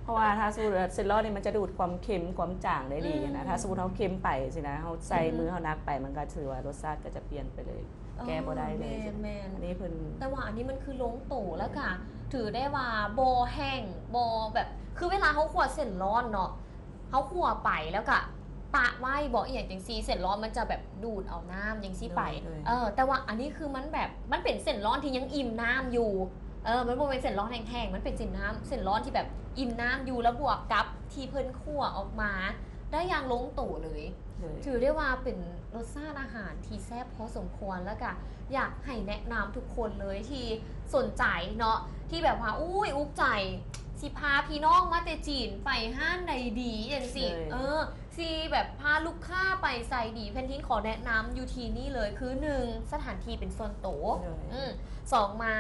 ເພາະວ່າຖ້າສົມມຸດວ່າເສັ້ນລ້ອນນີ້ມັນຈະດູດຄວາມເຄັມຄວາມຈາງໄດ້ດີນະ. ອືມ ຖ້າສົມມຸດເຮົາເຄັມໄປຊີ້ນະ ເຮົາໃສ່ ອືມ ມືເຮົາໜັກໄປ ມັນກໍຖືວ່າລົດຊາດກໍຈະປ່ຽນໄປເລີຍ. ອໍ ແກ້ບໍ່ໄດ້ເລີຍ ແມ່ນໆ ອັນນີ້ເພິ່ນ ແຕ່ວ່າອັນນີ້ມັນຄືລົງໂຕ ແລ້ວກະຖືໄດ້ວ່າບໍ່ແຫ້ງ ບໍ່ແບບ ຄືເວລາເຮົາຂົ້ວເສັ້ນລ້ອນເນາະ ເຮົາຂົ້ວໄປແລ້ວກະປະໄວ້ບໍ ອີ່ຫຍັງຈັ່ງຊີ້ ເສັ້ນລ້ອນມັນຈະແບບດູດເອົານ້ຳຈັ່ງຊີ້ໄປ. ໂດຍ ໂດຍ ເອີ ແຕ່ວ່າອັນນີ້ຄືມັນແບບ ມັນເປັນເສັ້ນລ້ອນທີ່ຍັງອີ່ມນ້ຳຢູ່. ເອີ ມັນບໍ່ແມ່ນເສັ້ນລ້ອນແຫ້ງໆ ມັນເປັນເສັ້ນນ້ຳ ເສັ້ນລ້ອນທີ່ແບບອີ່ມນ້ຳຢູ່ ແລ້ວບວກກັບທີ່ເພິ່ນຂົ້ວອອກມາໄດ້ຢ່າງລົງໂຕເລີຍ. ໂດຍ ຖືໄດ້ວ່າເປັນລົດຊາດອາຫານທີ່ແຊບພໍສົມຄວນ ແລ້ວກະຢາກໃຫ້ແນະນຳທຸກຄົນເລີຍທີ່ສົນໃຈເນາະ ທີ່ແບບວ່າ ອຸ້ຍ ອຸກໃຈ ຊິພາພີ່ນ້ອງມາແຕ່ຈີນ ໄປຮ້ານໃດດີ ຈັ່ງຊີ້. ໂດຍ ເອີ ຊິແບບພາລູກຄ້າໄປໃສດີ ແຜ່ນດິນຂໍແນະນຳຢູ່ທີ່ນີ້ເລີຍ ຄື ໜຶ່ງ ສະຖານທີ່ເປັນສ່ວນໂຕ. ໂດຍ ອືມ ສອງ ມາ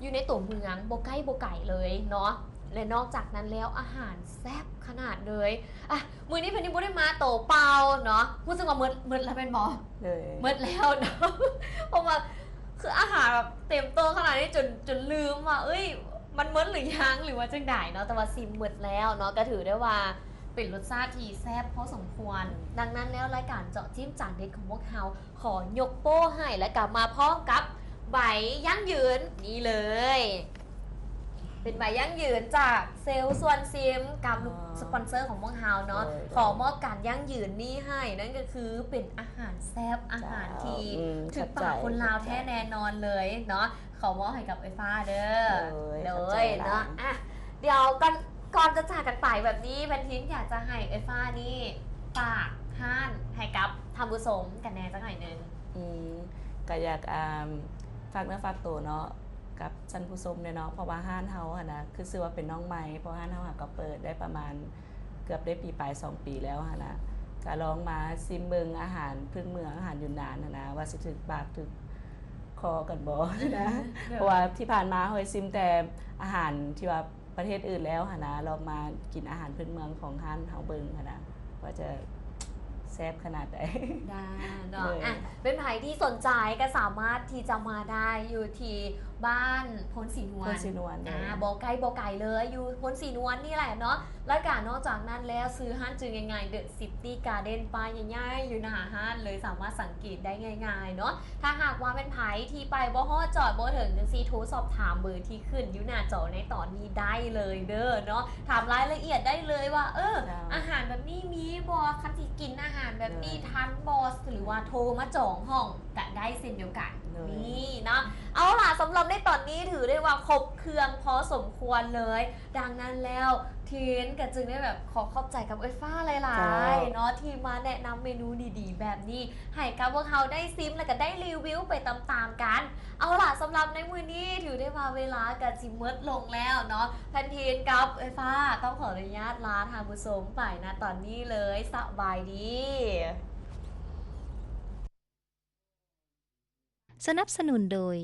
ຢູ່ໃນຕົວເມືອງ ບໍ່ໃກ້ບໍ່ໄກເລີຍເນາະ ແລະ ນອກຈາກນັ້ນແລ້ວ ອາຫານແຊບຂະໜາດເລີຍ. ອ່ະ ມື້ນີ້ເພິ່ນຍັງບໍ່ໄດ້ມາໂຕເປົ່າເນາະ ຮູ້ສຶກວ່າໝົດ ໝົດແລ້ວແມ່ນບໍ່? ເລີຍ ໝົດແລ້ວເນາະ ເພາະວ່າຄືອາຫານແບບເຕັມໂຕຂະໜາດນີ້ ຈົນ ຈົນລືມວ່າ ເອີຍ ມັນໝົດຫຼືຍັງ ຫຼືວ່າຈັ່ງໃດເນາະ ແຕ່ວ່າຊິມໝົດແລ້ວເນາະ ກໍຖືໄດ້ວ່າເປັນລົດຊາດທີ່ແຊບພໍສົມຄວນ. ດັ່ງນັ້ນແລ້ວ ລາຍການເຈາະຈິ້ມຈານເດັດຂອງພວກເຮົາ ຂໍຍົກໂປ້ໃຫ້ ແລະ ກັບມາພ້ອມກັບໃບຢັ້ງຢືນນີ້ເລີຍ ເປັນໃບຢັ້ງຢືນຈາກເຊວຊວນຊິມກັບ ອໍ ສະປອນເຊີຂອງພວກເຮົາເນາະ. ໂດຍ ຂໍມອບການຢັ້ງຢືນນີ້ໃຫ້ ນັ້ນກໍຄືເປັນອາຫານແຊບ ອາຫານທີ່ ເຈົ້າ ອືມ ຖືກປາກຄົນລາວແທ້ແນ່ນອນເລີຍເນາະ. ຂໍມອບໃຫ້ກັບເອື້ອຍຟ້າເດີ. ໂດຍ ໂດຍ ຂອບໃຈຫຼາຍເນາະ. ອ່ະ ດຽວກ່ອນ ກ່ອນຈະຈາກກັນໄປແບບນີ້ ແພນທິນຢາກຈະໃຫ້ເອື້ອຍຟ້ານີ້ຝາກ ຮ້ານໃຫ້ກັບທ່ານຜູ້ຊົມກັນແດ່ຈັກໜ້ອຍໜຶ່ງ? ອືມ ກໍຢາກ ອ່າ ຝາກເນື້ອຝາກໂຕເນາະ ກັບທ່ານຜູ້ຊົມແດ່ເນາະ ເພາະວ່າຮ້ານເຮົາຫັ້ນນະ ຄືຊື່ວ່າເປັນນ້ອງໃໝ່ ເພາະຮ້ານເຮົາຫາກໍເປີດໄດ້ປະມານເກືອບໄດ້ປີປາຍ ສອງປີແລ້ວຫັ້ນນະ ກໍລອງມາຊິມເບິ່ງອາຫານພື້ນເມືອງ ອາຫານຢູນນານຫັ້ນນະ ວ່າຊິຖືກປາກຖືກຄໍກັນບໍ່ຫັ້ນນະ ເພາະວ່າທີ່ຜ່ານມາເຮົາໄດ້ຊິມແຕ່ອາຫານທີ່ວ່າ ປະເທດອື່ນແລ້ວຫັ້ນນະ ລອງມາກິນອາຫານພື້ນເມືອງຂອງຮ້ານເຮົາເບິ່ງຫັ້ນນະ ວ່າຈະແຊບຂະໜາດໃດ. ໄດ້ເນາະ ໂດຍ ອ່ະ ເປັນໃຜທີ່ສົນໃຈກໍສາມາດທີ່ຈະມາໄດ້ຢູ່ທີ່ບ້ານໂພນສີນວນ ໂພນສີນວນ ໂດຍ ອ່າ ບໍ່ໄກ ບໍ່ໄກເລີຍ ຢູ່ໂພນສີນວນນີ້ແຫຼະເນາະ. ແລ້ວກໍນອກຈາກນັ້ນແລ້ວ ຊື່ຮ້ານຈື່ງ່າຍໆ The City Garden ປ້າຍໃຫຍ່ໆຢູ່ໜ້າຮ້ານເລີຍ ສາມາດສັງເກດໄດ້ງ່າຍໆເນາະ. ຖ້າຫາກວ່າແມ່ນໃຜທີ່ໄປບໍ່ຮອດ ຈອດບໍ່ເຖິງຈັ່ງຊີ້ ໂທສອບຖາມເບີທີ່ຂຶ້ນຢູ່ໜ້າຈໍໃນຕອນນີ້ໄດ້ເລີຍເດີເນາະ ຖາມລາຍລະອຽດໄດ້ເລີຍວ່າ ເອີ ເຈົ້າ ອາຫານແບບນີ້ມີບໍ່ ຄັນຊິກິນອາຫານແບບນີ້ ເອີ ທັນບໍ່ ຫຼືວ່າໂທມາຈອງຫ້ອງກະໄດ້ເຊັ່ນດຽວກັນ ເອີ ນີ້ເນາະ. ເອົາລະ ສຳລັບໃນຕອນນີ້ຖືໄດ້ວ່າຄົບເຄື່ອງພໍສົມຄວນເລີຍ ດັ່ງນັ້ນແລ້ວ ເທນກໍຈຶ່ງໄດ້ແບບຂໍຂອບໃຈກັບເອື້ອຍຟ້າຫຼາຍໆ ເຈົ້າ ເນາະ ທີ່ມາແນະນຳເມນູດີໆແບບນີ້ ໃຫ້ກັບພວກເຮົາໄດ້ຊິມ ແລ້ວກໍໄດ້ຣີວິວໄປຕາມໆກັນ. ເອົາລະ ສຳລັບໃນມື້ນີ້ຖືໄດ້ວ່າເວລາກໍຊິໝົດລົງແລ້ວເນາະ ແພນທີນກັບເອື້ອຍຟ້າຕ້ອງຂໍອະນຸຍາດລາທ່ານຜູ້ຊົມໄປນະຕອນນີ້ເລີຍ ສະບາຍດີ. ສະໜັບສະໜູນໂດຍ